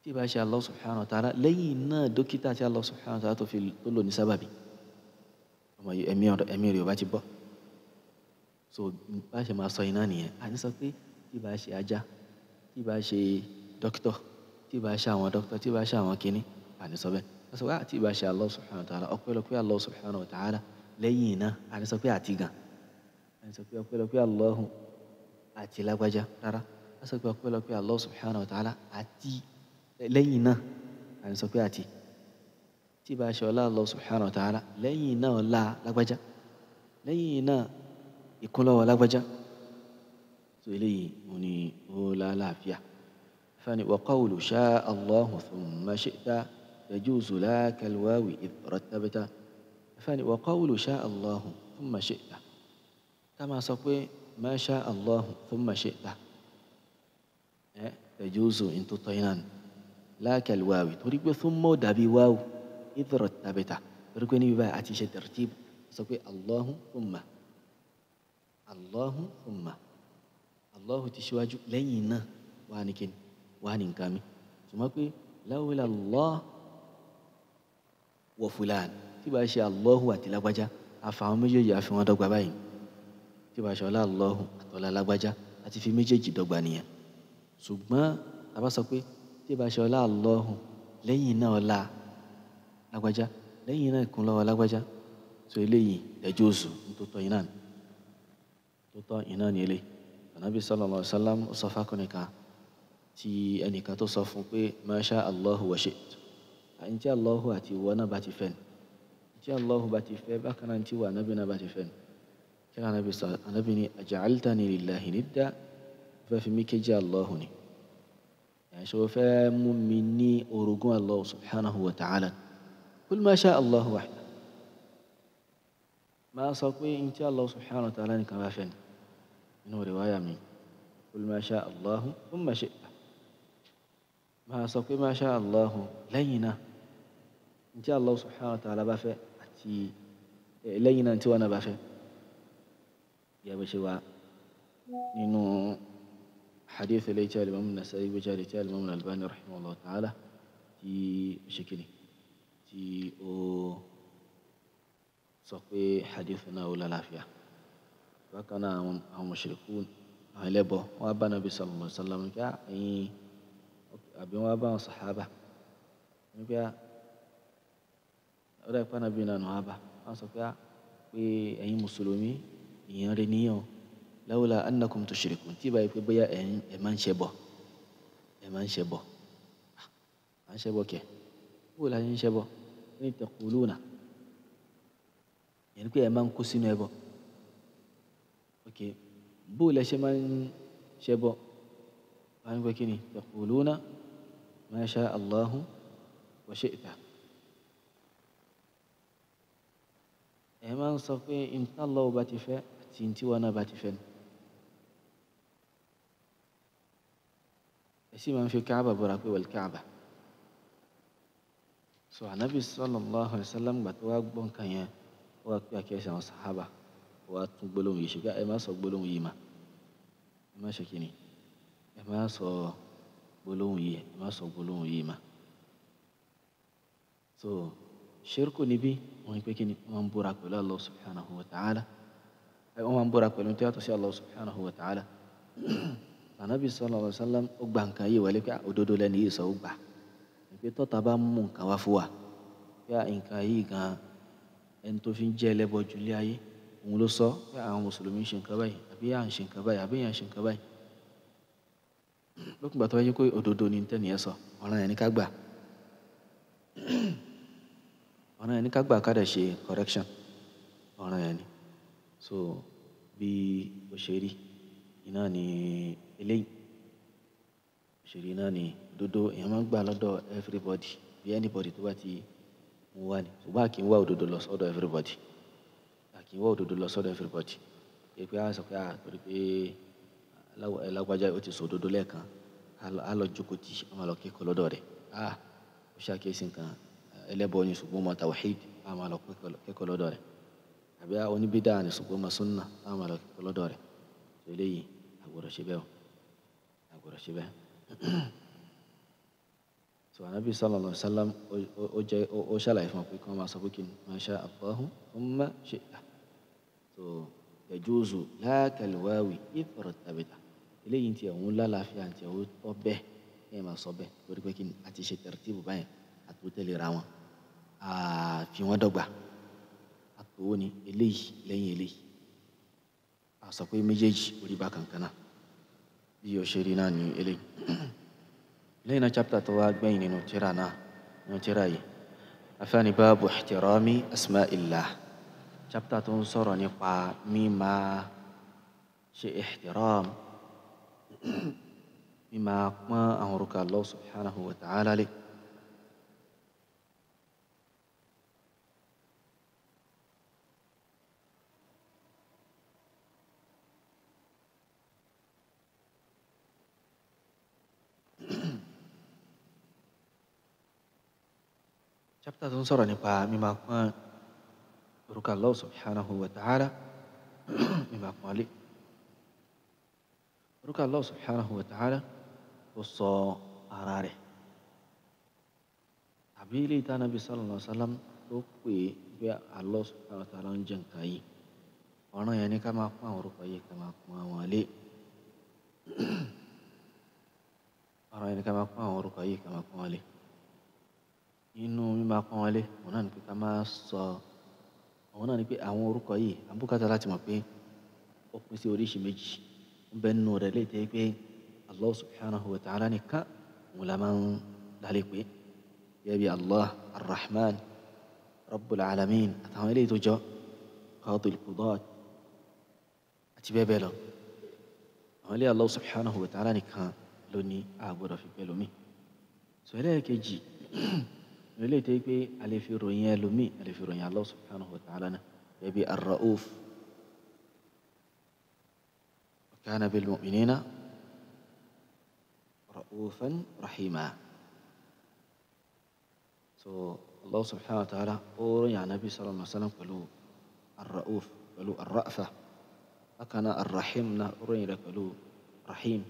Speaker 1: tí bá ṣe Allah subhanahu wa ta'ala lẹ́yìn náà dókítà tí Allah subhanahu wa ta'ala tó fi tó lò ní sábàbí, ọmọ yìí ẹ̀mí rẹ̀ ò bá ti bọ́. So bá ṣe máa sọ iná nìyẹn. A ní sọ pé tí bá ṣe ajá, tí bá ṣe dókítà, tí bá ṣe àwọn dókítà, tí bá ṣe àwọn kínní, a ní sọ bẹ́ẹ̀. A sọ pé tí bá ṣe Allah subhanahu wa ta'ala, ọpẹ́lọpẹ́ Allah subhanahu wa ta'ala lẹ́yìn náà, a ní sọ pé àti gan, a ní sọ pé ọpẹ́lọpẹ́ Allahu àti lágbájá, rárá, a sọ pé ọpẹ́lọpẹ́ Allah subhanahu wa ta'ala àti lẹ́yìn náà, a ní sọ pé àti. Tí bá ṣe ọlá Allah subhanahu wa ta'ala lẹ́yìn náà ọlá lágbájá, lẹ́yìn náà ìkúnlọ́wọ́ lágbájá. So eléyìí òun ni ó lálàáfíà. Fani wa qawlu sha'a Allahu thumma shi'ta yajuzu la kalwawi idh rattabta. Fani wa qawlu sha'a Allahu thumma shi'ta, ká máa sọ pé ma sha'a Allahu thumma shi'ta yajuzu in tó tọ́ iná ni, la kalwawi, torí pé thumma dàbí wáwù, idh rattabta, torí pé níbi báyìí àti ṣe tartib, sọ pé Allahu thumma, Allahu thumma, Allahu ti ṣíwájú, lẹ́yìn náà wà ní kíni, wà ní nǹkan mi. Ṣùgbọ́n pé lawla Allah wa fulan, tí bá ṣe Allahu àti lágbájá, àfa àwọn méjèèjì àfi wọn dọ́gba báyìí. Tí bá ṣe ọlá Allahu àtọ́lá lágbájá, àti fi méjèèjì dọ́gba nìyẹn. Ṣùgbọ́n a bá sọ pé tí bá ṣe ọlá Allahu lẹ́yìn náà ọlá lágbájá, lẹ́yìn náà ìkúnlọ́wọ́ lágbájá, so eléyìí yajuzu, tó tọ́ iná ni, tó tọ́ iná ni eléyìí. Ànábì sallallahu alaihi wasallam ó sọ fákùnrin kan tí ẹnìkan tó sọ fún pé ma sha Allahu wa shi'tu, àyìn tí Allahu àti ìwọ náà bá ti fẹ́ ni, tí Allahu bá ti fẹ́, bákan náà tí ìwọ ànábì náà bá ti fẹ́ ni. Kí ni ànábì sọ? Ànábì ní aja'altani lillahi nidda, fẹ́ fi mí kéjì Allahu ni, ẹ̀ṣọ́ fẹ́ mú mi ní orogún Allahu subhanahu wa ta'ala. Kul ma sha Allahu wahda, máa sọ pé n tí Allah subhanahu wa ta'ala nìkan bá fẹ́ ni. Nínú riwaya mi, kul ma sha Allahu thumma shi'ta, máa sọ pé ma sha Allahu lẹ́yìn náà n tí Allah subhanahu wa ta'ala bá fẹ́ àti lẹ́yìn náà tí wọ́n náà bá fẹ́. Yẹ bó ṣe wá nínú hadith eléyìí tí al-Imam Nasa'i gbé jáde, tí al-Imam Al-Albani rahimahullah ta'ala tí ó ṣe kíni, tí ó sọ pé hadith náà ó lálàáfíà. Bákan náà àwọn mushrikun, àwọn ẹlẹ́bọ, wọ́n bá Nabi sallallahu alaihi wasallam nípa ẹ̀yìn, àbí wọ́n bá àwọn sàhábà nípa ọ̀rẹ́ ìpá Nabi náà wọ́n bá wọ́n sọ pé Pé ẹ̀yin mùsùlùmí èèyàn rẹ̀ níyàn lawla annakum tushrikun tí báyìí pé bóyá ẹ̀ máa ń ṣe bọ̀ ẹ̀ máa ń ṣe bọ̀ à ń ṣe bọ̀ kẹ̀ bó la ń ṣe bọ̀ ní taquluna yẹn pé ẹ̀ máa ń kó sínú ẹ bọ̀ ok bó la ṣe máa ń ṣe bọ̀ wọ́n á ń pẹ́ kí ni taquluna ma sha Allahu wa shi'ta. Ẹ máa ń sọ pé ntí Allah bá ti fẹ́ àti ntí wọn náà bá ti fẹ́ ni. Ẹ sì máa ń fi Káàbà búra pé wal Káàbà. So Ànábì sallallahu alaihi wasallam gbà tó wá gbọ́ nǹkan yẹn, ó wá pé àkíyèsí àwọn sàhábà, ó wá tún gbólóhùn yìí ṣe pé ẹ má sọ gbólóhùn yìí mà. Ẹ má ṣe kíni? Ẹ má sọ gbólóhùn yìí, ẹ má sọ gbólóhùn yìí mà. So ṣírkù níbí wọ́n ní pé kí ni wọ́n máa ń búra pẹ̀lú Allah subhanahu wa ta'ala, wọ́n máa ń búra pẹ̀lú tí yàtọ̀ sí Allah subhanahu wa ta'ala. Ànábì sallallahu alaihi wasallam ó gba nǹkan yìí wọlé pé òdodo lẹ́nu yìí sọ ó gbà pé tọ́ta bá mú nǹkan wá fún wa pé nǹkan yìí gan ẹni tó fi ń jẹ́ ẹlẹ́bọ jù lé ayé òun ló sọ pé àwọn mùsùlùmí ń ṣe nǹkan báyìí àbí à ń ṣe nǹkan báyìí àbí èèyàn ń ṣe nǹkan báyìí. Lókùngbà tó wáyé pé òdodo ni tẹ́nìyẹn sọ, ọ̀ràn yẹn ní ká gbà. Ọ̀ràn yẹn ní ká gbà ká dẹ̀ ṣe correction. Ọ̀ràn yẹn ni. So bí ó ṣe rí iná ni eléyìí. Ó ṣe rí iná ni òdodo èèyàn máa ń gbà lọ́dọ̀ everybody bí anybody tó bá ti ń wá ni. Ṣùgbọ́n a kì í wá òdodo lọ sọ́dọ̀ everybody. A kì í wá òdodo lọ sọ́dọ̀ everybody. Pé pé a sọ pé a torí pé lágbájá ó ti sọ òdodo lẹ́ẹ̀kan, a lọ jókòó tì, a máa lọ kẹ́kọ̀ọ́ lọ́dọ̀ rẹ̀. Ah, ó ṣàkíyèsí nǹkan ẹlẹ́bọ ni ṣùgbọ́n mọ tawhid, a máa lọ kẹ́kọ̀ọ́ lọ́dọ̀ rẹ̀. Àbí oníbídà ni ṣùgbọ́n mọ sunnah, a máa lọ kẹ́kọ̀ọ́ lọ́dọ̀ rẹ̀. So eléyìí a gbọdọ̀ ṣe bẹ́ẹ̀ o. A gbọdọ̀ ṣe bẹ́ẹ̀. So Ànábì sallallahu alaihi wasallam ó jẹ́ ó ṣàlàyé fún wa pé kí wọ́n máa sọ pé kí ni ma sha Allahu thumma shi'ta. So yajuzu la kalwawi idh rattabta. Eléyìí tí òun lálàáfíà tí òun tọ́ bẹ́ẹ̀ kí ẹ máa sọ bẹ́ẹ̀ torí pé kí ni a ti ṣe tartibu báyẹn àti ó tẹ̀lé ra wọn. A fi wọ́n dọ́gba. A tó ní eléyìí lẹ́yìn eléyìí. A sọ pé méjèèjì orí bákan kan náà. Bí ó ṣe rí náà ní eléyìí. Lẹ́yìn náà chapter tó wá gbẹ̀yìn nínú tírà náà nínú tírà yìí. Afẹ́ni báàbù ihtirami asma'illah. Chapter tó ń sọ̀rọ̀ nípa mímá ṣe ihtiram, mímá pọ́n àwọn orúkọ Allah subhanahu wa ta'ala lé. Chapter tó ń sọ̀rọ̀ nípa mímá pọ́n orúkọ Allah subhanahu wa ta'ala mímá pọ́n lé. Orúkọ Allah subhanahu wa ta'ala tó sọ ara rẹ̀. Àbí ilé ìta Ànábì sallallahu alaihi wasallam tó pè é pé Allah subhanahu wa ta'ala ń jẹ́ nǹkan yìí. Ọ̀ràn yẹn ni ká máa pọ́n àwọn orúkọ yìí ká máa pọ́n wọn lé. Ọ̀ràn yẹn ni ká máa pọ́n àwọn orúkọ yìí ká máa pọ́n wọn lé. Inú mímá pọ́n wọn lé, òun náà ni pé ká máa sọ, òun náà ni pé àwọn orúkọ yìí, à ń bùkátà láti mọ̀ pé ó pín sí oríṣi méjì. Ń bẹ nínú rẹ̀ lè jẹ́ pé Allah subhanahu wa ta'ala nìkan òun la máa ń lálẹ́ pé gẹ́gẹ́ bí Allah, Ar-Rahman, Rabbul Alamin àtàwọn eléyìí tó jọ, Qadil Qudat àti bẹ́ẹ̀ bẹ́ẹ̀ lọ. Àwọn eléyìí Allah subhanahu wa ta'ala nìkan ló ní a gbọdọ̀ fi pẹ́ lómi. So ẹlẹ́ẹ̀kejì, eléyìí tó jẹ́ pé a lè fi ròyìn ẹlòmíì, a lè fi ròyìn Allah subhanahu wa ta'ala náà gẹ́gẹ́ bí Ar-Ra'uf. Kana bil mu'minina ra'ufan rahima. So Allah subhanahu wa ta'ala ó ròyìn Ànábì sallallahu alaihi wasallam pẹ̀lú Ar-Ra'uf, pẹ̀lú Ar-Ra'fa. Bákan náà Ar-Rahim náà ó ròyìn rẹ̀ pẹ̀lú Rahim.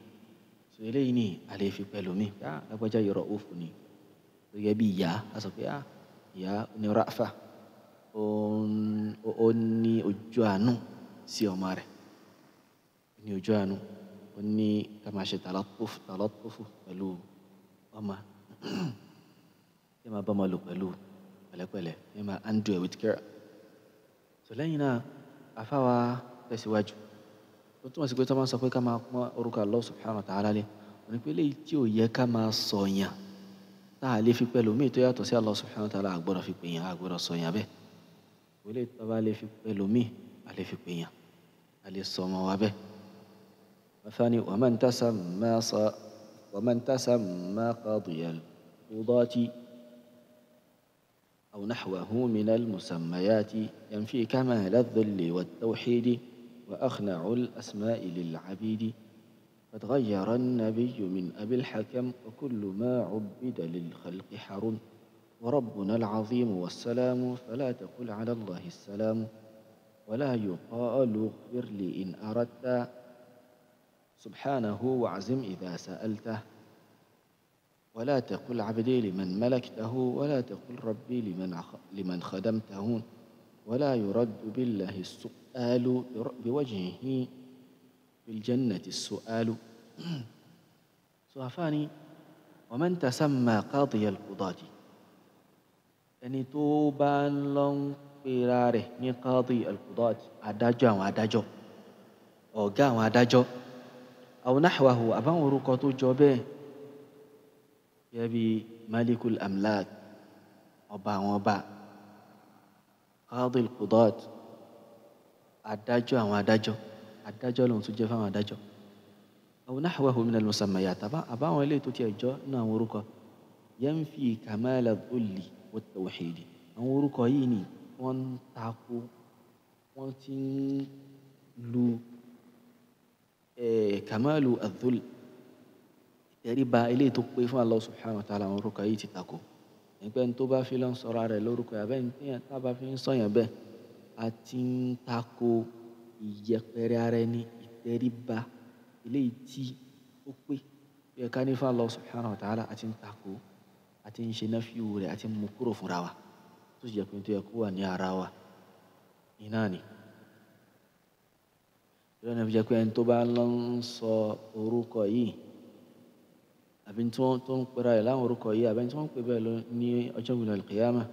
Speaker 1: So eléyìí ni a lè fi pẹ̀lú mi. Yá lágbájá yìí Ra'uf ni. Gẹ́gẹ́ bí ìyá, a sọ pé ìyá ní Ra'fa. Ó ní ojú àánú sí ọmọ rẹ̀. Ó ní ojú àánú. Ó ní ká máa ṣe talattufu pẹ̀lú ọmọ. Kí ẹ máa bá ọmọ lò pẹ̀lú pẹ̀lẹ́pẹ̀lẹ́. Kí ẹ máa handle it with care. So lẹ́yìn náà àfáwa tẹ̀síwájú tó túmọ̀ sí pé tó máa ń sọ pé ká máa pọ́n orúkọ Allah subhanahu wa ta'ala lé, òní pé léyìí tí ò yẹ ká máa sọ̀yàn tá a lè fi pẹ̀lú míì tó yàtọ̀ sí Allah subhanahu wa ta'ala, àgbọ̀dọ̀ fi pèèyàn, àgbọ̀dọ̀ sọ̀yàn bẹ́ẹ̀. Wọlé tó bá lè fi pẹ̀lú míì a lè fi pèèyàn, a lè sọ ọmọ wa bẹ́ẹ̀. Àfáàní wa man tasamma qadiyal qudati أو نحوه من المسميات ينفي كمال الذل والتوحيد وأخنع الأسماء للعبيد. قد غير النبي من أبي الحكم وكل ما عبد للخلق حرم. وربنا العظيم والسلام فلا تقل على الله السلام. ولا يقال اغفر لي إن أردت سبحانه واعزم إذا سألته. ولا تقل عبدي لمن ملكته ولا تقل ربي لمن خدمته. ولا يرد بالله السؤال بوجهه في الجنة السؤال. سوافاني ومن تسمى قاضي القضاة، ẹni tó bá ń lọ ń pera rẹ̀ ní qadi al-qudati, adájọ́ àwọn adájọ́, ọ̀gá àwọn adájọ́, aw nahwahu, àbáwọn orúkọ tó jọ bẹ́ẹ̀, gẹ́gẹ́ bí malikul amlak, ọba àwọn ọba, qadi al-qudat, adájọ́ àwọn adájọ́, adájọ́ lòun tún jẹ́ fáwọn adájọ́, aw nahwahu min al-musammayat, àbáwọn eléyìí tó tiẹ̀ jọ nínú àwọn orúkọ, yanfi kamala dhulli wat-tawhid, àwọn orúkọ yìí ni wọ́n ń tako, wọ́n ti ń lu kamalu adh-dhull, ìtẹríba eléyìí tó pé fún Allah subhanahu wa ta'ala, àwọn orúkọ yìí ti tako. Ẹgbẹ́ tó bá fi lọ́n sọ̀rọ̀ rẹ̀ lórúkọ yà bẹ́ẹ̀ ní tá a bá fi ń sọ̀yàn bẹ́ẹ̀, a ti ń tako ìyẹpẹrẹ ara ẹni, ìtẹríba eléyìí tí ó pé yẹ ká ní fún Allah subhanahu wa ta'ala, a ti ń tako, a ti ń ṣe náfíù rẹ̀, a ti ń mú kúrò fúnra wa, tó sì jẹ́ pé tó yẹ kó wà ní ara wa iná ni. Ìrọ̀lẹ́ fi jẹ́ pé ẹni tó bá lọ ń sọ orúkọ yìí àbí tí wọ́n tó ń pera rẹ̀ láwọn orúkọ yìí, àbí tí wọ́n ń pè bẹ́ẹ̀ lọ ní ọjọ́ ìgbìmọ̀ al-qiyamah,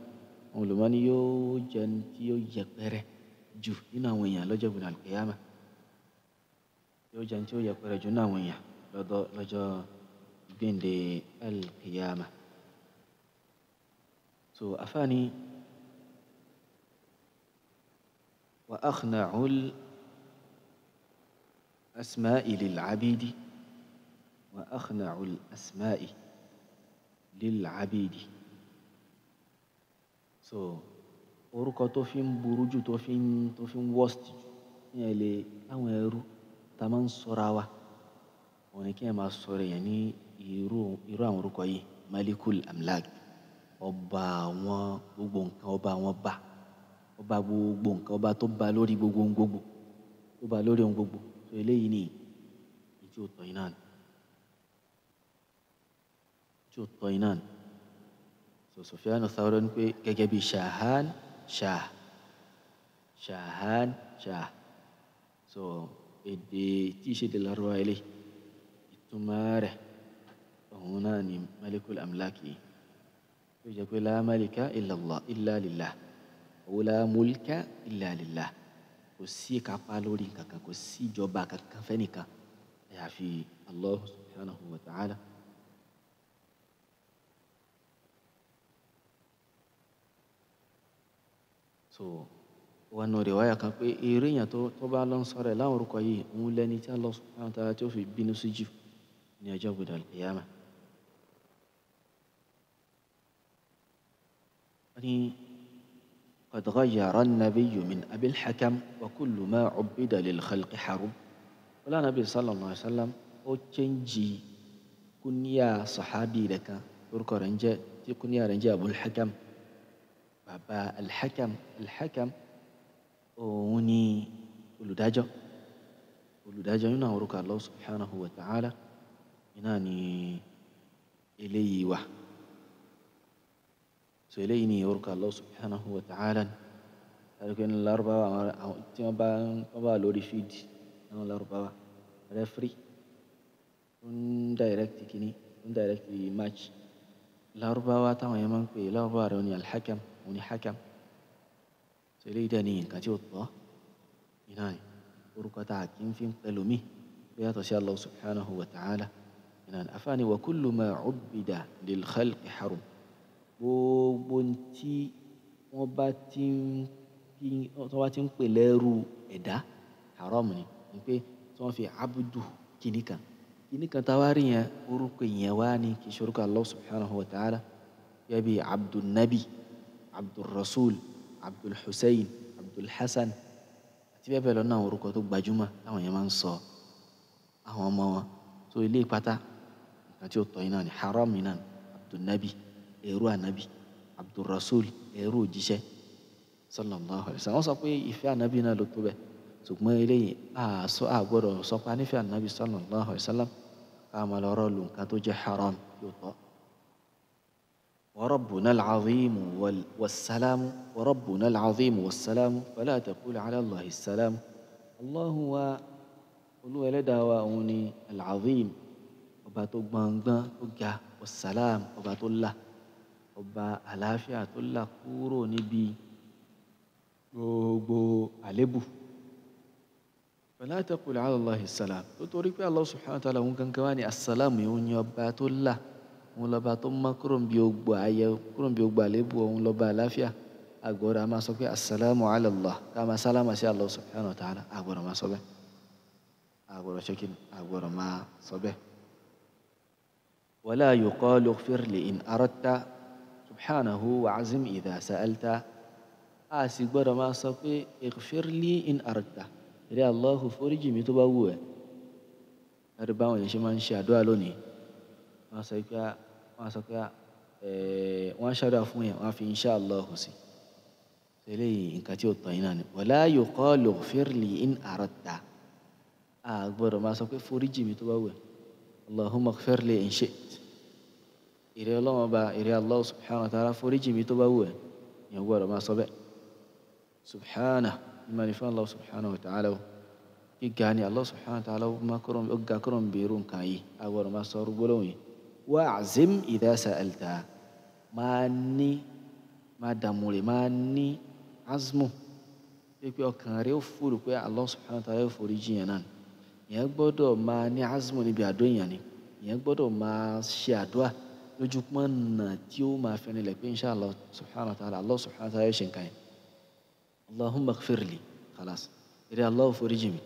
Speaker 1: àwọn olùmọ̀ ni yóò jẹ́ ẹni tí yóò yẹpẹrẹ jù nínú àwọn èèyàn lọ́jọ́ ìgbìmọ̀ al-qiyamah, yóò jẹ́ ẹni tí yóò yẹpẹrẹ jù nínú àwọn èèyàn lọ́jọ́ gbẹ̀ǹde al-qiyamah. So afáàní wa akhna'ul asma'i lil-abidi, wa akhna'ul asma'i lil-abidi. So orúkọ tó fi ń burú jù, tó fi ń worst jù ní ẹ lè láwọn ẹrú tá a máa ń sọra wa, òun ni kí ẹ máa sọ̀rọ̀ èèyàn ní irú àwọn orúkọ yìí, malikul amlak, ọba àwọn gbogbo nǹkan, ọba àwọn ọba, ọba gbogbo nǹkan, ọba tó ba lórí gbogbo ohun gbogbo, tó ba lórí ohun gbogbo. So eléyìí ni ìtí ó tọ́ iná ni, ìtí ó tọ́ iná ni. So Sufyan Thawri ní pé gẹ́gẹ́ bí shahan shah, shahan shah. So èdè tí í ṣe èdè Lárúbáwá eléyìí, ìtumọ̀ rẹ̀ òun náà ni malikul amlak yìí. Ó jẹ́ pé la malika illallah illa lillah, wa la mulka illa lillah. Kò sí ìkápá lórí nǹkan kan, kò sí ìjọba kankan fẹ́nìkan àyàfi Allah subhanahu wa ta'ala. So wọn nù riwaya kan pé eré èèyàn tó bá lọ ń sọ̀rọ̀ ẹ̀ láwọn orúkọ yìí, òun lẹni tí Allah subhanahu wa ta'ala tí ó fi bínú sí jù ní ọjọ́ gbọdọ̀ al-qiyamah. قد غير النبي من أبي الحكم وكل ما عبد للخلق حرم. ولا نبي صلى الله عليه وسلم ó chẹ́ǹjì kúníyà sàhábì rẹ̀ kan, orúkọ rẹ̀ ń jẹ́ tí kúníyà rẹ̀ ń jẹ́ Abul Hakam, bàbá Al-Hakam. Al-Hakam òun ni olùdájọ́, olùdájọ́ nínú àwọn orúkọ Allah subhanahu wa ta'ala iná ni eléyìí wà. So eléyìí ni orúkọ Allah subhanahu wa ta'ala. Tàbí ní Lárúbáwá àwọn tí wọ́n bá lórí fídì àwọn Lárúbáwá rẹ́fírí tó ń direct kìíní, tó ń direct match, Lárúbáwá táwọn yẹn máa ń pè Lárúbáwá rẹ̀ ní Al-Hakam, òun ni Hakam. So Eléyìí dẹ̀ ní nǹkan tí ó tọ́ iná ni orúkọ tá a kì í fi ń pẹ̀lú mi tó yàtọ̀ sí Allah subhanahu wa ta'ala iná ni. Àfáàní wa kullu ma ubbida lil khalqi harum. Gbogbo tí wọ́n bá ti ń pè lẹ́rú ẹ̀dá haram ni, ni pé tí wọ́n fi abudu kìnnìkan kìnnìkan táwa rí yẹn orúkọ yẹn wá ní kì í ṣe orúkọ Allah subhanahu wa ta'ala, gẹ́gẹ́ bí abdul nabi, abdul rasul, abdul hussein, abdul hasan àti bẹ́ẹ̀ bẹ́ẹ̀ lọ náà orúkọ tó gbajúmọ̀ táwọn yẹn máa ń sọ àwọn ọmọ wọn. So ilé pátá nǹkan tí ó tọ́ iná ni haram iná ni. Abdul nabi ẹrú ànábì, abdul rasul ẹrú òjíṣẹ́ sallallahu alayhi wa sallam. Wọ́n sọ pé ìfẹ́ ànábì náà ló tó bẹ́ẹ̀, ṣùgbọ́n eléyìí a gbọ́dọ̀ sọ pé a nífẹ̀ẹ́ ànábì sallallahu alayhi wa sallam ká máa lọ rọ́ọ̀lù nǹkan tó jẹ́ haram tí ó tọ́. وربنا العظيم والسلام وربنا العظيم والسلام فلا تقول على الله السلام. الله هو Olúwa ẹlẹ́dàá wa, òun ni al-azim, ọba tó gbọ̀ngbọ̀n tó ga, wassalam ọba tó là, ọba àlàáfíà tó là kúrò níbi gbogbo àlébù. Fala taqul ala Allahi assalam, tó torí pé Allah subhanahu wa ta'ala òun gangan wá ní assalam, òun ni ọba tó là, òun lọ́ba tó mọ́ kúrò níbi gbogbo ayẹ, kúrò níbi gbogbo àlébù, òun lọ́ba àlàáfíà. Àgbọ̀dọ̀ a máa sọ pé assalamu ala Allah, ká máa sálámà sí Allah subhanahu wa ta'ala, àgbọ̀dọ̀ máa sọ bẹ́ẹ̀, àgbọ̀dọ̀ ṣe kí ni, àgbọ̀dọ̀ máa sọ bẹ́ẹ̀. Wala yuqalu ighfir li in aradta subhanahu wa azim idha sa'alta. A sì gbọ́dọ̀ máa sọ pé ighfir li in aradta, eré Allahu foríjì mi tó bá wù ẹ́. Ẹ̀rí báwọn yẹn ṣe máa ń ṣe àdúrà lónìí, wọ́n sọ pé wọ́n ṣàdúrà fún yẹn, wọ́n fi insha Allahu sí. Eléyìí nǹkan tí ó tọ́ yín náà ni. Wala yuqalu ighfir li in aradta, a gbọ́dọ̀ máa sọ pé foríjì mi tó bá wù ẹ́. Allahumma ighfir li in shi't, ìrẹ́ Ọlọ́run ọba, ìrẹ́ Allah subhanahu wa ta'ala foríjì mi tó bá wù ẹ́, ìyẹn gbọ́dọ̀ máa sọ bẹ́ẹ̀. Subhanahu ìmọ̀ ní fún Allah subhanahu wa ta'ala, gíga ni Allah subhanahu wa ta'ala ó ga kúrò ń bèrú nǹkan yìí, a gbọ́dọ̀ máa sọ gbólóhùn yìí. Wa'zim idha sa'alta, máa ní máa dààmú rẹ̀, máa ní azmu pé ọkàn rẹ̀ ó fòrò pé Allah subhanahu wa ta'ala yóò foríjì yẹn náà. Ìyẹn gbọ́dọ̀ máa ní azmu níbi àdó yẹn ni, ìyẹn gbọ́dọ̀ máa ṣe àdúrà lójúpọ̀nà tí ó máa fi rinlẹ̀ pé insha Allah subhanahu wa ta'ala, Allah subhanahu wa ta'ala yóò ṣe nǹkan yẹn. Allahumma ighfir li, khalas, eré Allah foríjì mi.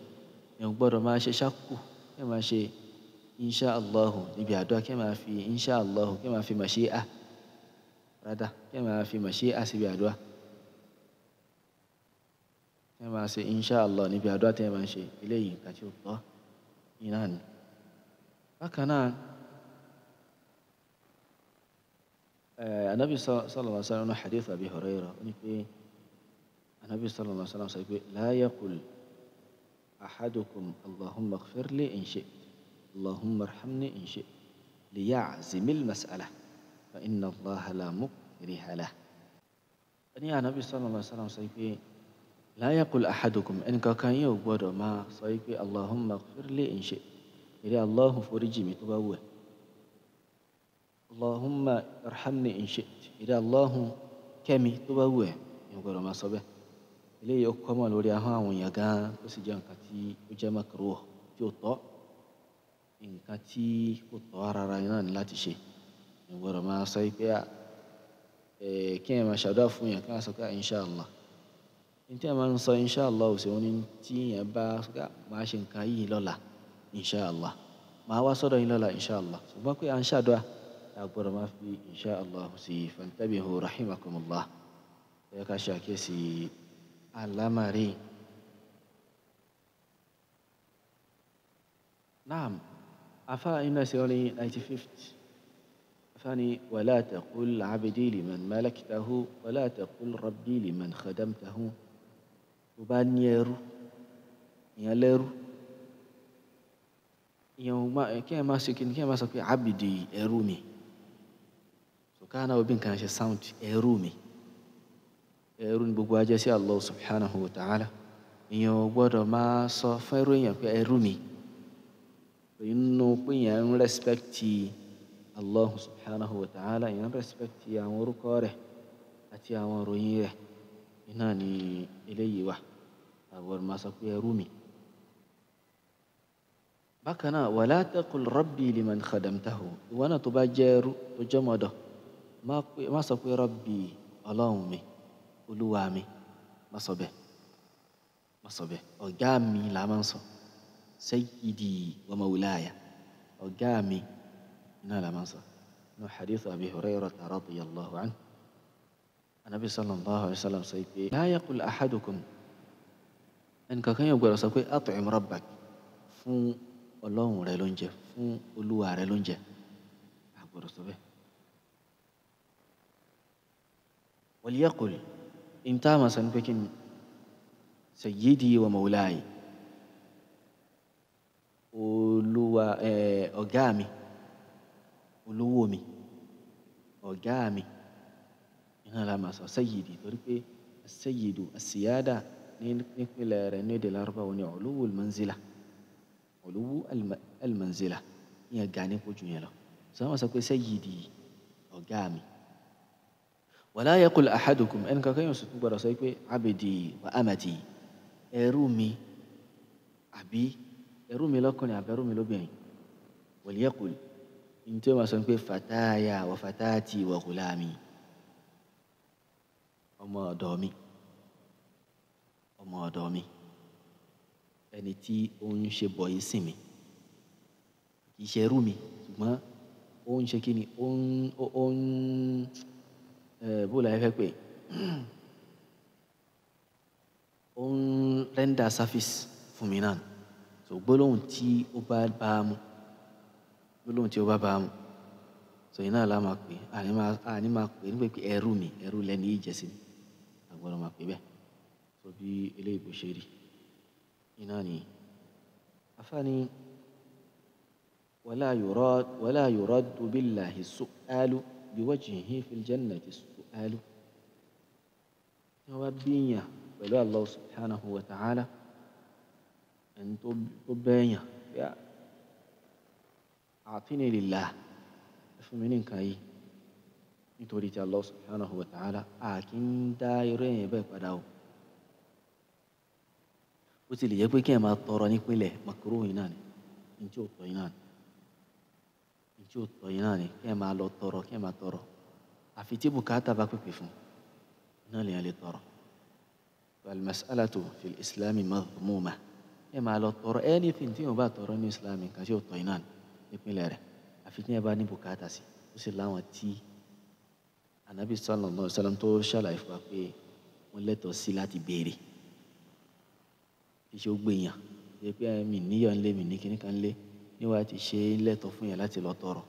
Speaker 1: Ìyẹn gbọ́dọ̀ máa ṣe ṣákù, kí ẹ máa ṣe insha Allah níbi àdúrà, kí ẹ máa fi insha Allah, kí ẹ máa fi mashi'a rádà, kí ẹ máa fi mashi'a síbi àdúrà, kí ẹ máa ṣe insha Allah níbi àdúrà tí ẹ máa ń ṣe. Eléyìí nǹkan tí ó tọ́ iná ni. Bákan náà, anabi sallallahu alaihi wasallam nínú hadith Abi Hurairah ó ní pé anabi sallallahu alaihi wasallam sọ pé la yaqul ahadukum Allahumma ighfir li in shi'ta, Allahumma arhamni in shi'ta, liya'zimil mas'alah fa inna Allaha la mukriha lah. Ní anabi sallallahu alaihi wasallam sọ pé la yaqul ahadukum, ẹnìkankan yóò gbọ́dọ̀ máa sọ pé Allahumma ighfir li in shi'ta, eré Allahu foríjì mi tó bá wù ẹ́, Allahumma arhamni in shi'ta, eré Allahu kẹ́mi tó bá wù ẹ́, yóò gbọ́dọ̀ máa sọ bẹ́ẹ̀. Eléyìí ó kọ́mọ̀ lórí ahọ́n àwọn èèyàn gan-an, tó sì jẹ́ nǹkan tí ó jẹ́ makruh tí ó tọ́, nǹkan tí kò tọ́ rárá náà ní láti ṣe. Yóò gbọ́dọ̀ máa sọ pé kí ẹ máa ṣàdúrà fún yẹn, kí wọ́n sọ pé insha Allah. Ní tí a máa ń sọ insha Allah ò sí òun ní tí yẹn bá sọ pé máa ṣe nǹkan yìí lọ́la insha Allah, máa wá sọ́dọ̀ yín lọ́la insha Allah. Ṣùgbọ́n pé à ń ṣàdúrà, a gbọ́dọ̀ máa fi insha Allah sí. Fantabihu rahimakumullah. Ẹ ká ṣe àkíyèsí alámàrí. Naam, afa iná sí orin 95th. Afáni wala taqul abdi liman malaktahu wala taqul rabbi liman khadamtahu. Tó bá ní ẹrú, ìyẹn lẹ́rú, ìyẹn kí ẹ máa ṣe kí ẹ máa sọ pé abdi ẹrú mi. Sọ̀kánà òbí nǹkan ṣe sound ẹrú mi. Ẹrú ni gbogbo ajẹ́ sí Allah subhanahu wa ta'ala. Ìyẹn ò gbọ́dọ̀ máa sọ fún ẹrú èèyàn pé ẹrú mi. Inú pé èèyàn ń rẹ́spẹ̀tì Allah subhanahu wa ta'ala, èèyàn ń rẹ́spẹ̀tì àwọn orúkọ rẹ̀ àti àwọn ìròyìn rẹ̀. Iná ni eléyìí wà. Àgbọ̀dọ̀ máa sọ pé ẹrú mi. Bákan náà, wala taqul rabbi liman khadamtahu. Ìwọ náà tó bá jẹ́ ẹrú tó jẹ́ ọmọdọ̀, má sọ pé rabbi ọlọ́run mi, olúwa mi, má sọ bẹ́ẹ̀, má sọ bẹ́ẹ̀. Ọ̀gá mi là máa ń sọ, sayyidi wa mawlaya, ọ̀gá mi náà là máa ń sọ. Nínú hadith Abi Hurayrata radiyallahu anhu, Anabi sallallahu alayhi wa sallam sọ pé la yaqul ahadukum, ẹnìkankan yóò gbọ́dọ̀ sọ pé at'im rabbak, fún ọlọ́run rẹ lóúnjẹ, fún olúwa rẹ lóúnjẹ, a gbọ́dọ̀ sọ bẹ́ẹ̀. Waliyaqul, ìta máa sọ ní pé kí ni sayyidi wa mawlayi, olúwa ọ̀gá mi, olówó mi, ọ̀gá mi, iná la máa sọ sayyidi, torí pé sayyidu asiyada nípìnlẹ̀ rẹ̀ ní èdè Lárúbáwá ní uluwu almanzila, uluwu almanzila, ìyẹn ga ní kojú yẹn lọ. Sọ wọn sọ pé sayyidi, ọ̀gá mi. Wala yaqul ahadukum, ẹnì kankan yóò sì tún gbọ́dọ̀ sọ pé abdi wa amati, ẹrú mi àbí ẹrú mi lọ́kùnrin àbí ẹrú mi lóbìnrin. Waliyaqul, ní tí wọ́n máa sọ pé fataya wa fatati wa ghulami, ọmọ ọ̀dọ̀ mi, ọmọ ọ̀dọ̀ mi, ẹni tí ó ń ṣe bọ̀ yìí sìn mi, kì í ṣe ẹrú mi, ṣùgbọ́n ó ń ṣe kí ni, ó ń bó la fẹ́ pè, ó ń rẹ́ndà service fún mi náà. So gbólóhùn tí ó bá bá a mu, gbólóhùn tí ó bá bá a mu, so iná la máa pè, àní máa pè nígbà pé ẹrú mi, ẹrú lẹni yìí jẹ́ sí mi, a gbọ́dọ̀ máa pè bẹ́ẹ̀. So bí eléyìí bó ṣe rí iná ni. Afáàní wala yuraddu billahi su'alu biwajhihi fil jannati su'alu. Tí wọ́n bá bíyàn pẹ̀lú Allah subhanahu wa ta'ala, ẹni tó bẹ́yàn pé a'tini lillah, ẹ fún mi ní nǹkan yìí nítorí ti Allah subhanahu wa ta'ala, a kì í dá irú ẹ̀yìn bẹ́ẹ̀ padà o. Ó ti lè jẹ́ pé kí ẹ máa tọrọ nípìnlẹ̀ makruh yìí náà ni, ní tí ò tọ́ yìí náà ni, ní tí ò tọ́ yìí náà ni, kí ẹ máa lọ tọrọ, kí ẹ máa tọrọ. Àfi tí bùkátà bá pèpè fún, náà lèèyàn lè tọrọ. Al-mas'alatu fil islami madhmuma, kí ẹ máa lọ tọrọ anything tí yóò bá tọrọ ní islam, nǹkan tí ò tọ́ yìí náà ni nípìnlẹ̀ rẹ̀. Àfi tí ẹ bá ní bùkátà sí, ó sì láwọn tí Anabi sallallahu alaihi wasallam tó ṣàlàyé fún wa pé wọ́n lẹ́tọ̀ọ́ sí láti béèrè. Kì í ṣe ó gbé yàn, ṣe pé mi níyàn lé, mi ní kíní kan lé, níwá ti ṣe lẹ́tọ̀ọ́ fún yàn láti lọ tọrọ.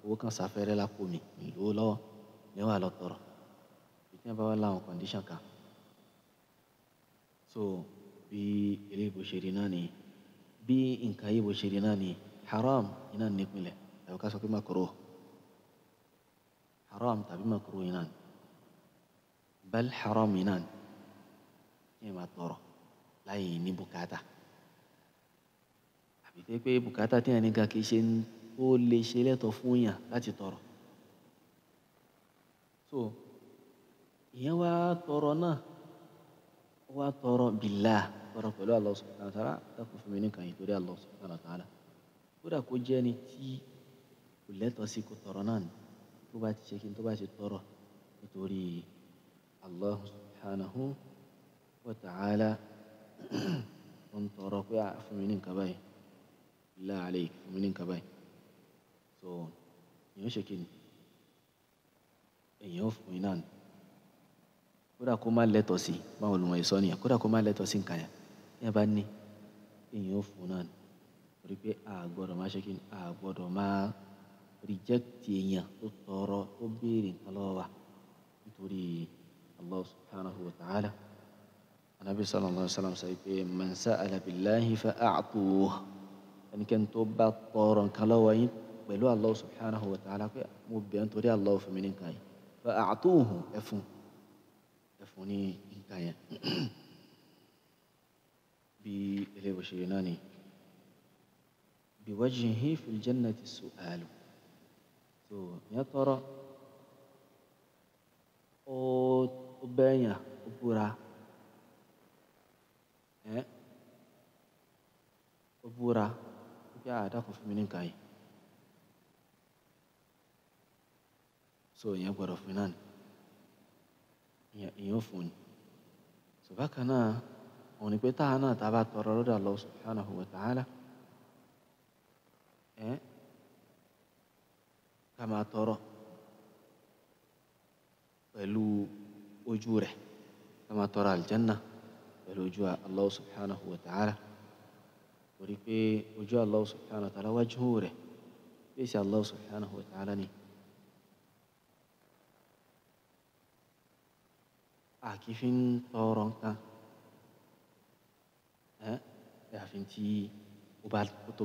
Speaker 1: Owó kan sáfẹ́rẹ́ lápò mi, mi lówó lọ́wọ́, níwá lọ tọrọ. Bí tí wọ́n bá wá láwọn condition kan. So bí eléyìí bó ṣe rí náà ni, bí nǹkan yìí bó ṣe rí náà ni, haram iná nípìnlẹ̀, tàbí ká sọ pé makruh. Haram tàbí makruh iná ni. Bal haram iná ni. Kí ẹ máa tọrọ láì ní bùkátà. Àbí tó pé bùkátà tí ẹni gan kì í ṣe ó lè ṣe lẹ́tọ̀ọ́ fún yàn láti tọrọ. So ìyẹn wá tọrọ náà, wá tọrọ billah, tọrọ pẹ̀lú Allah subhanahu wa ta'ala, dákun fún mi ní nǹkan yìí torí Allah subhanahu wa ta'ala. Kódà kó jẹ́ ẹni tí kò lẹ́tọ̀ọ́ sí kó tọrọ náà ni, tó bá ti ṣe kí n tó bá ṣe tọrọ nítorí Allah subhanahu wa ta'ala, ó ń tọrọ pé fún mi ní nǹkan báyìí, billah alayk, fún mi ní nǹkan báyìí. So èèyàn ṣe kí ni, èèyàn ó fún iná ni. Kódà kó má lẹ́tọ̀ọ́ sí, báwọn olùmọ̀ ìsọ nìyẹn, kódà kó má lẹ́tọ̀ọ́ sí nǹkan yẹn, tí ẹ bá ní, èèyàn ó fún náà ni. Torí pé a gbọ́dọ̀ máa ṣe kí ni, a gbọ́dọ̀ máa reject èèyàn tó tọrọ, tó béèrè nǹkan lọ́wọ́ wa nítorí Allah subhanahu wa ta'ala. Anabi sallallahu alaihi wasallam sọ pé man sa'ala billahi fa a'tuhu, ẹnikẹ́ni tó bá tọrọ nǹkan lọ́wọ́ yín pẹ̀lú Allah subhanahu wa ta'ala pé mo bẹ̀ nítorí Allah fún mi ní nǹkan yìí, fa a'tuhu, ẹ fún, ẹ fún ní nǹkan yẹn. Bí eléyìí bó ṣe rí náà ni, biwajhihi fil jannati su'alu. So ìyẹn tọrọ, ó ó bẹ́yàn, ó búra, ó búra pé a dákun fún mi ní nǹkan yìí. So ìyẹn gbọ́dọ̀ fún náà ni, ìyẹn ò fún ni. So bákan náà, òun ni pé táa náà tá bá tọrọ lọ́dọ̀ Allah subhanahu wa ta'ala, ká máa tọrọ pẹ̀lú ojú rẹ̀, ká máa tọrọ aljanna pẹ̀lú ojú Allah subhanahu wa ta'ala. Torí pé ojú Allah subhanahu wa ta'ala wájú rẹ̀, fèsì Allah subhanahu wa ta'ala ni. A kì í fi ń tọrọ nǹkan, àfi tí ó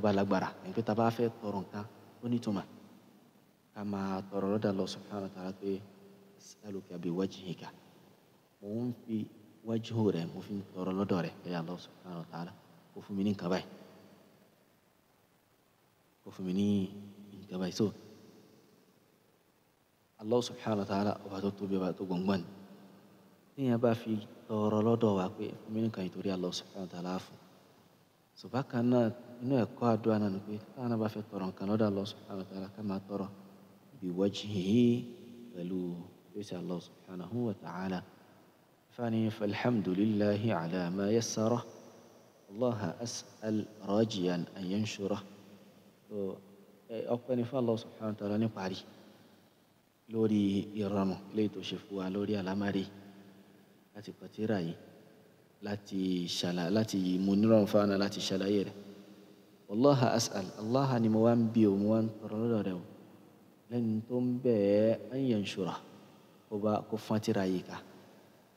Speaker 1: bá lágbára. Ẹni pé tá bá fẹ́ tọrọ nǹkan ó ní ìtumọ̀, ká máa tọrọ lọ́dọ̀ Allah subhanahu wa ta'ala pé as'aluka bi wajhika, mò ń fi wájú rẹ̀, mo fi ń tọrọ lọ́dọ̀ rẹ̀ pé Allah subhanahu wa ta'ala kó fún mi ní nǹkan báyìí, kó fún mi ní nǹkan báyìí. So Allah subhanahu wa ta'ala ọba tó tóbi, ọba tó gbọ̀ngbọ̀n ni. Téèyàn bá fi tọrọ lọ́dọ̀ wa pé fún mi ní nǹkan yìí torí Allah subhanahu wa ta'ala fún. So bákan náà, inú ẹ̀kọ́ àdúrà náà ni pé táwọn náà bá fẹ́ tọrọ nǹkan lọ́dọ̀ Allah subhanahu wa ta'ala, ká máa tọrọ bi wajhihi pẹ̀lú fèsì Allah subhanahu wa ta'ala. Fani falhamdulillahi ala ma yassara, Allah as'al rajiyan an yanshura. So ọpẹ́ ni fún Allah subhanahu wa ta'ala ní parí lórí ìrọ̀rùn eléyìí tó ṣe fún wa lórí àlámárì láti kọ tírà yìí, láti ṣàlà, láti mú nírọ̀rùn fún wa láti ṣàlàyé rẹ̀. Wallaha as'al, Allah ni mo wá ń bi o, mo wá ń tọrọ lọ́dọ̀ rẹ̀ o, lẹ́ni tó ń bẹ̀ ẹ́ an yanshura, kó bá kó fọ́n tírà yìí ká.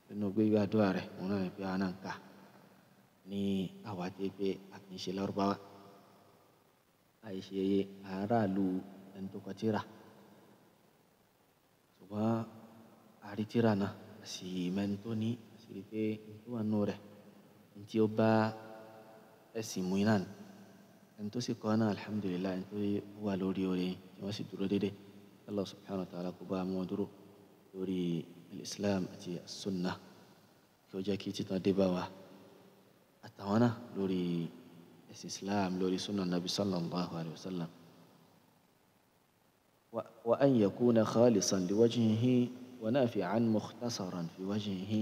Speaker 1: Nínú gbígbà àdúrà rẹ̀, òun náà ni pé àwa náà ń kà ní àwa tí pé a kì í ṣe Lárúbáwá, àìṣe aráàlú ẹni tó kọ tírà. Ṣùgbọ́n a rí tírà náà, a sì mẹ́ni tó ní, a sì rí pé ohun tó wà nínú rẹ̀, ohun tí ó bá ẹ̀sìn mú iná ni. Ẹni tó sì kọ́ náà, alhamdulillah, ẹni tó wà lórí oore tí wọ́n sì dúró dédé. Allah subhanahu wa ta'ala kó bá mú wọn dúró lórí al-Islam àti as-sunnah, kí ó jẹ́ kí títàn dé bá wa àtàwọn náà lórí ẹ̀sìn Islam, lórí sunnah Nabi sallallahu alayhi wa sallam. Wa an yakuna khalisan liwajhihi wa nafi'an mukhtasaran fi wajhihi.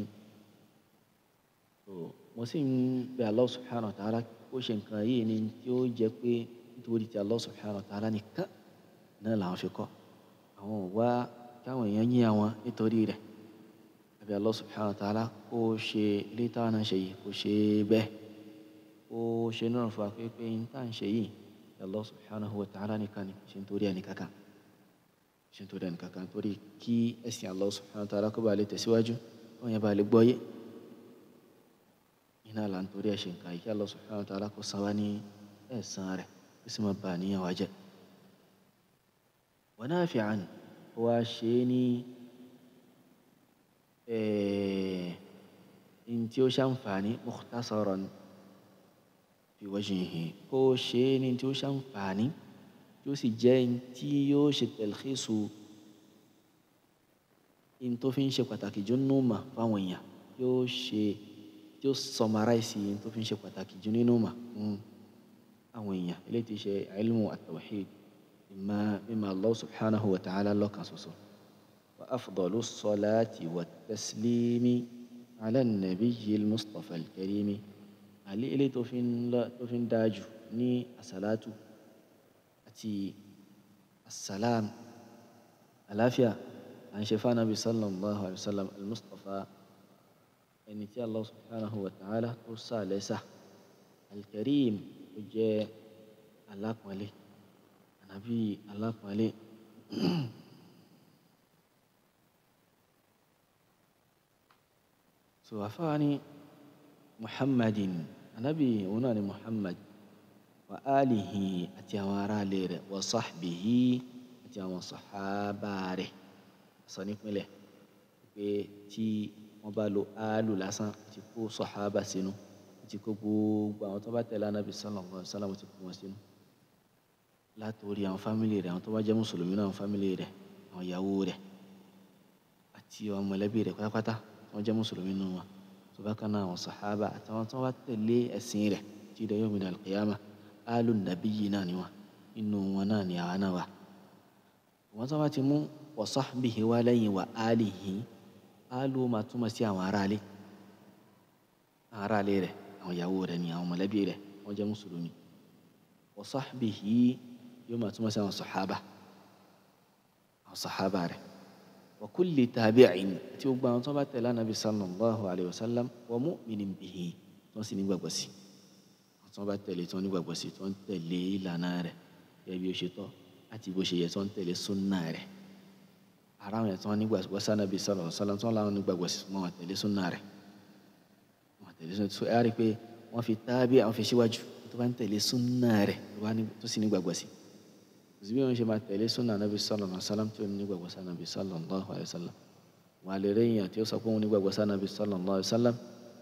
Speaker 1: So mo sì ń bẹ̀ Allah subhanahu wa ta'ala kó ṣe nǹkan yìí ní tí ó jẹ́ pé nítorí ti Allah subhanahu wa ta'ala nìkan náà làwọn fi kọ́. Àwọn ò wá káwọn èèyàn yín àwọn nítorí rẹ̀. Àbí Allah subhanahu wa ta'ala kó ṣe ilé táwọn náà ṣe yìí, kó ṣe bẹ́ẹ̀, kó ṣe náà fún wa pé pé n tá à ń ṣe yìí Allah subhanahu wa ta'ala nìkan ni, ṣe nítorí ẹnì kankan, ṣe nítorí ẹnì kankan, torí kí ẹ̀sìn Allah subhanahu wa ta'ala kó bá lè tẹ̀síwájú, kó yẹn bá lè gbọ́yé. Iná là ń torí ẹ̀ ṣe nǹkan yìí, kí Allah subhanahu wa ta'ala kó san wá ní ẹ̀san rẹ̀, kó sì má bà níyàn wá jẹ́. Wa nafi'an, kó wá ṣe é ní n tí ó ṣàǹfààní mukhtasaran fi wajhihi, kó ṣe é ní tí ó ṣàǹfààní, tí ó sì jẹ́ n tí yóò ṣe talkhisu n tó fi ń ṣe pàtàkì jù nínú ìmọ̀ fáwọn èèyàn, yóò ṣe tí ó summarize n tó fi ń ṣe pàtàkì jù nínú ìmọ̀ fún àwọn èèyàn. Eléyìí tí ṣe ilmu at-tawhid, ìmọ̀ mímọ̀ Allah subhanahu wa ta'ala lọ́kan ṣoṣo. Wa afdalu s-salati wat-taslimi ala an-nabiyyi al-Mustafa al-karimi. Àlẹ́ eléyìí tó fi ń lọ, tó fi ń dáa jù ní àsàlátù àti assalam, àlàáfíà à ń ṣe fún Ànábì sallallahu alayhi wa sallam al-Mustafa, ẹni tí Allah subhanahu wa ta'ala tó sà lẹ́sà, al-Karim, ó jẹ́ alápọ̀nlé, Ànábì alápọ̀nlé. So àfáà ní Muhammadin, Ànábì òun náà ni Muhammad, wa alihi àti àwọn ará ilé rẹ̀, wa sahbihi àti àwọn sàhábà rẹ̀. Sọ nípìnlẹ̀ pé tí wọ́n bá lo áàlù lásán, ó ti kó sàhábà sínú, ó ti kó gbogbo àwọn tó bá tẹ̀lé Ànábì sallallahu alaihi wasallam, ó ti kó wọn sínú. Látòrí àwọn fámìlì rẹ̀, àwọn tó bá jẹ́ mùsùlùmí náà, àwọn fámìlì rẹ̀, àwọn ìyàwó rẹ̀ àti àwọn mọ̀lẹ́bí rẹ̀ pátápátá, wọ́n jẹ́ mùsùlùmí nínú wọn. Tó bákan náà àwọn sàhábà àtàwọn tó wá tẹ̀lé ẹ̀sìn rẹ̀ tí ilẹ̀ yawmil al-qiyamah, alu nabiyyi náà ni wọn, inú wọn náà ni àwa náà wà. Wọ́n tó bá ti mú wa sahbihi wá lẹ́yìn wa alihi, alu máa túmọ̀ sí àwọn aráalé, àwọn aráalé rẹ̀, àwọn ìyàwó rẹ̀ ni, àwọn mọ̀lẹ́bí rẹ̀, wọ́n jẹ́ mùsùlùmí. Wa sahbihi yóò máa túmọ̀ sí àwọn sàhábà, àwọn sàhábà rẹ̀. Wa kulli tabi'in àti gbogbo àwọn tó bá tẹ̀lé Ànábì sallallahu alayhi wa sallam, wa mu'minin bihi tó ń sì nígbàgbọ́ sí, àwọn tó bá tẹ̀lé tó ń nígbàgbọ́ sí, tó ń tẹ̀lé ìlànà rẹ̀ gẹ́gẹ́ bí ó ṣe tọ́ àti bó ṣe yẹ, tó ń tẹ̀lé súnà rẹ̀. Ara àwọn yẹn tó ń nígbàgbọ́ sí Ànábì sallallahu alayhi wa sallam, tó ń láwọn nígbàgbọ́ sí, wọn tẹ̀lé súnà rẹ̀, wọn tẹ̀lé súnà. So ẹ rí i pé wọ́n fi tábí àwọn fi síwájú tó bá ń tẹ̀lé súnà rẹ̀ tó sì nígbàgbọ́ sí. Bí wọ́n ṣe máa tẹ̀lé súnà Ànábì sallallahu alaihi wasallam tí ó ní nígbàgbọ́ sí Ànábì sallallahu alaihi wasallam. Wọ́n á lè rí èèyàn tí ó sọ pé òun nígbàgbọ́ sí Ànábì sallallahu alaihi wasallam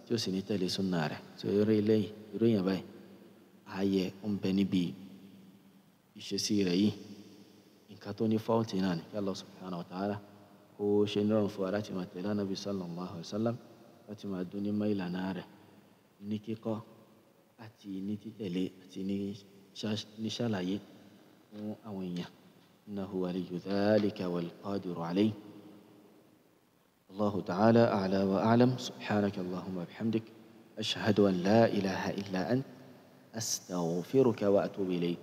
Speaker 1: tí ó sì ní tẹ̀lé súnà rẹ̀. Tí ó rí eléyìí, irú èèyàn báyìí, ààyè ń bẹ níbi ìṣesí rẹ̀ yìí. Nǹkan tó ní fáwọ̀tì náà ni kí Allah subhanahu wa ta'ala kó ṣe nírọ̀rùn fún wa láti máa tẹ̀lé Ànábì sallallahu alaihi wasallam, láti máa dún ní mọ́ ìlànà rẹ̀ ní kíkọ́ àti ní títẹ̀lé àti ní ṣàlàyé fún àwọn èèyàn. Innahu waliyyu dhalika wal qadiru alayhi. Allahu ta'ala a'la wa a'lam. Subhanaka Allahumma bihamdik. Ashhadu an la ilaha illa ant. Astaghfiruka wa atubu ilayk.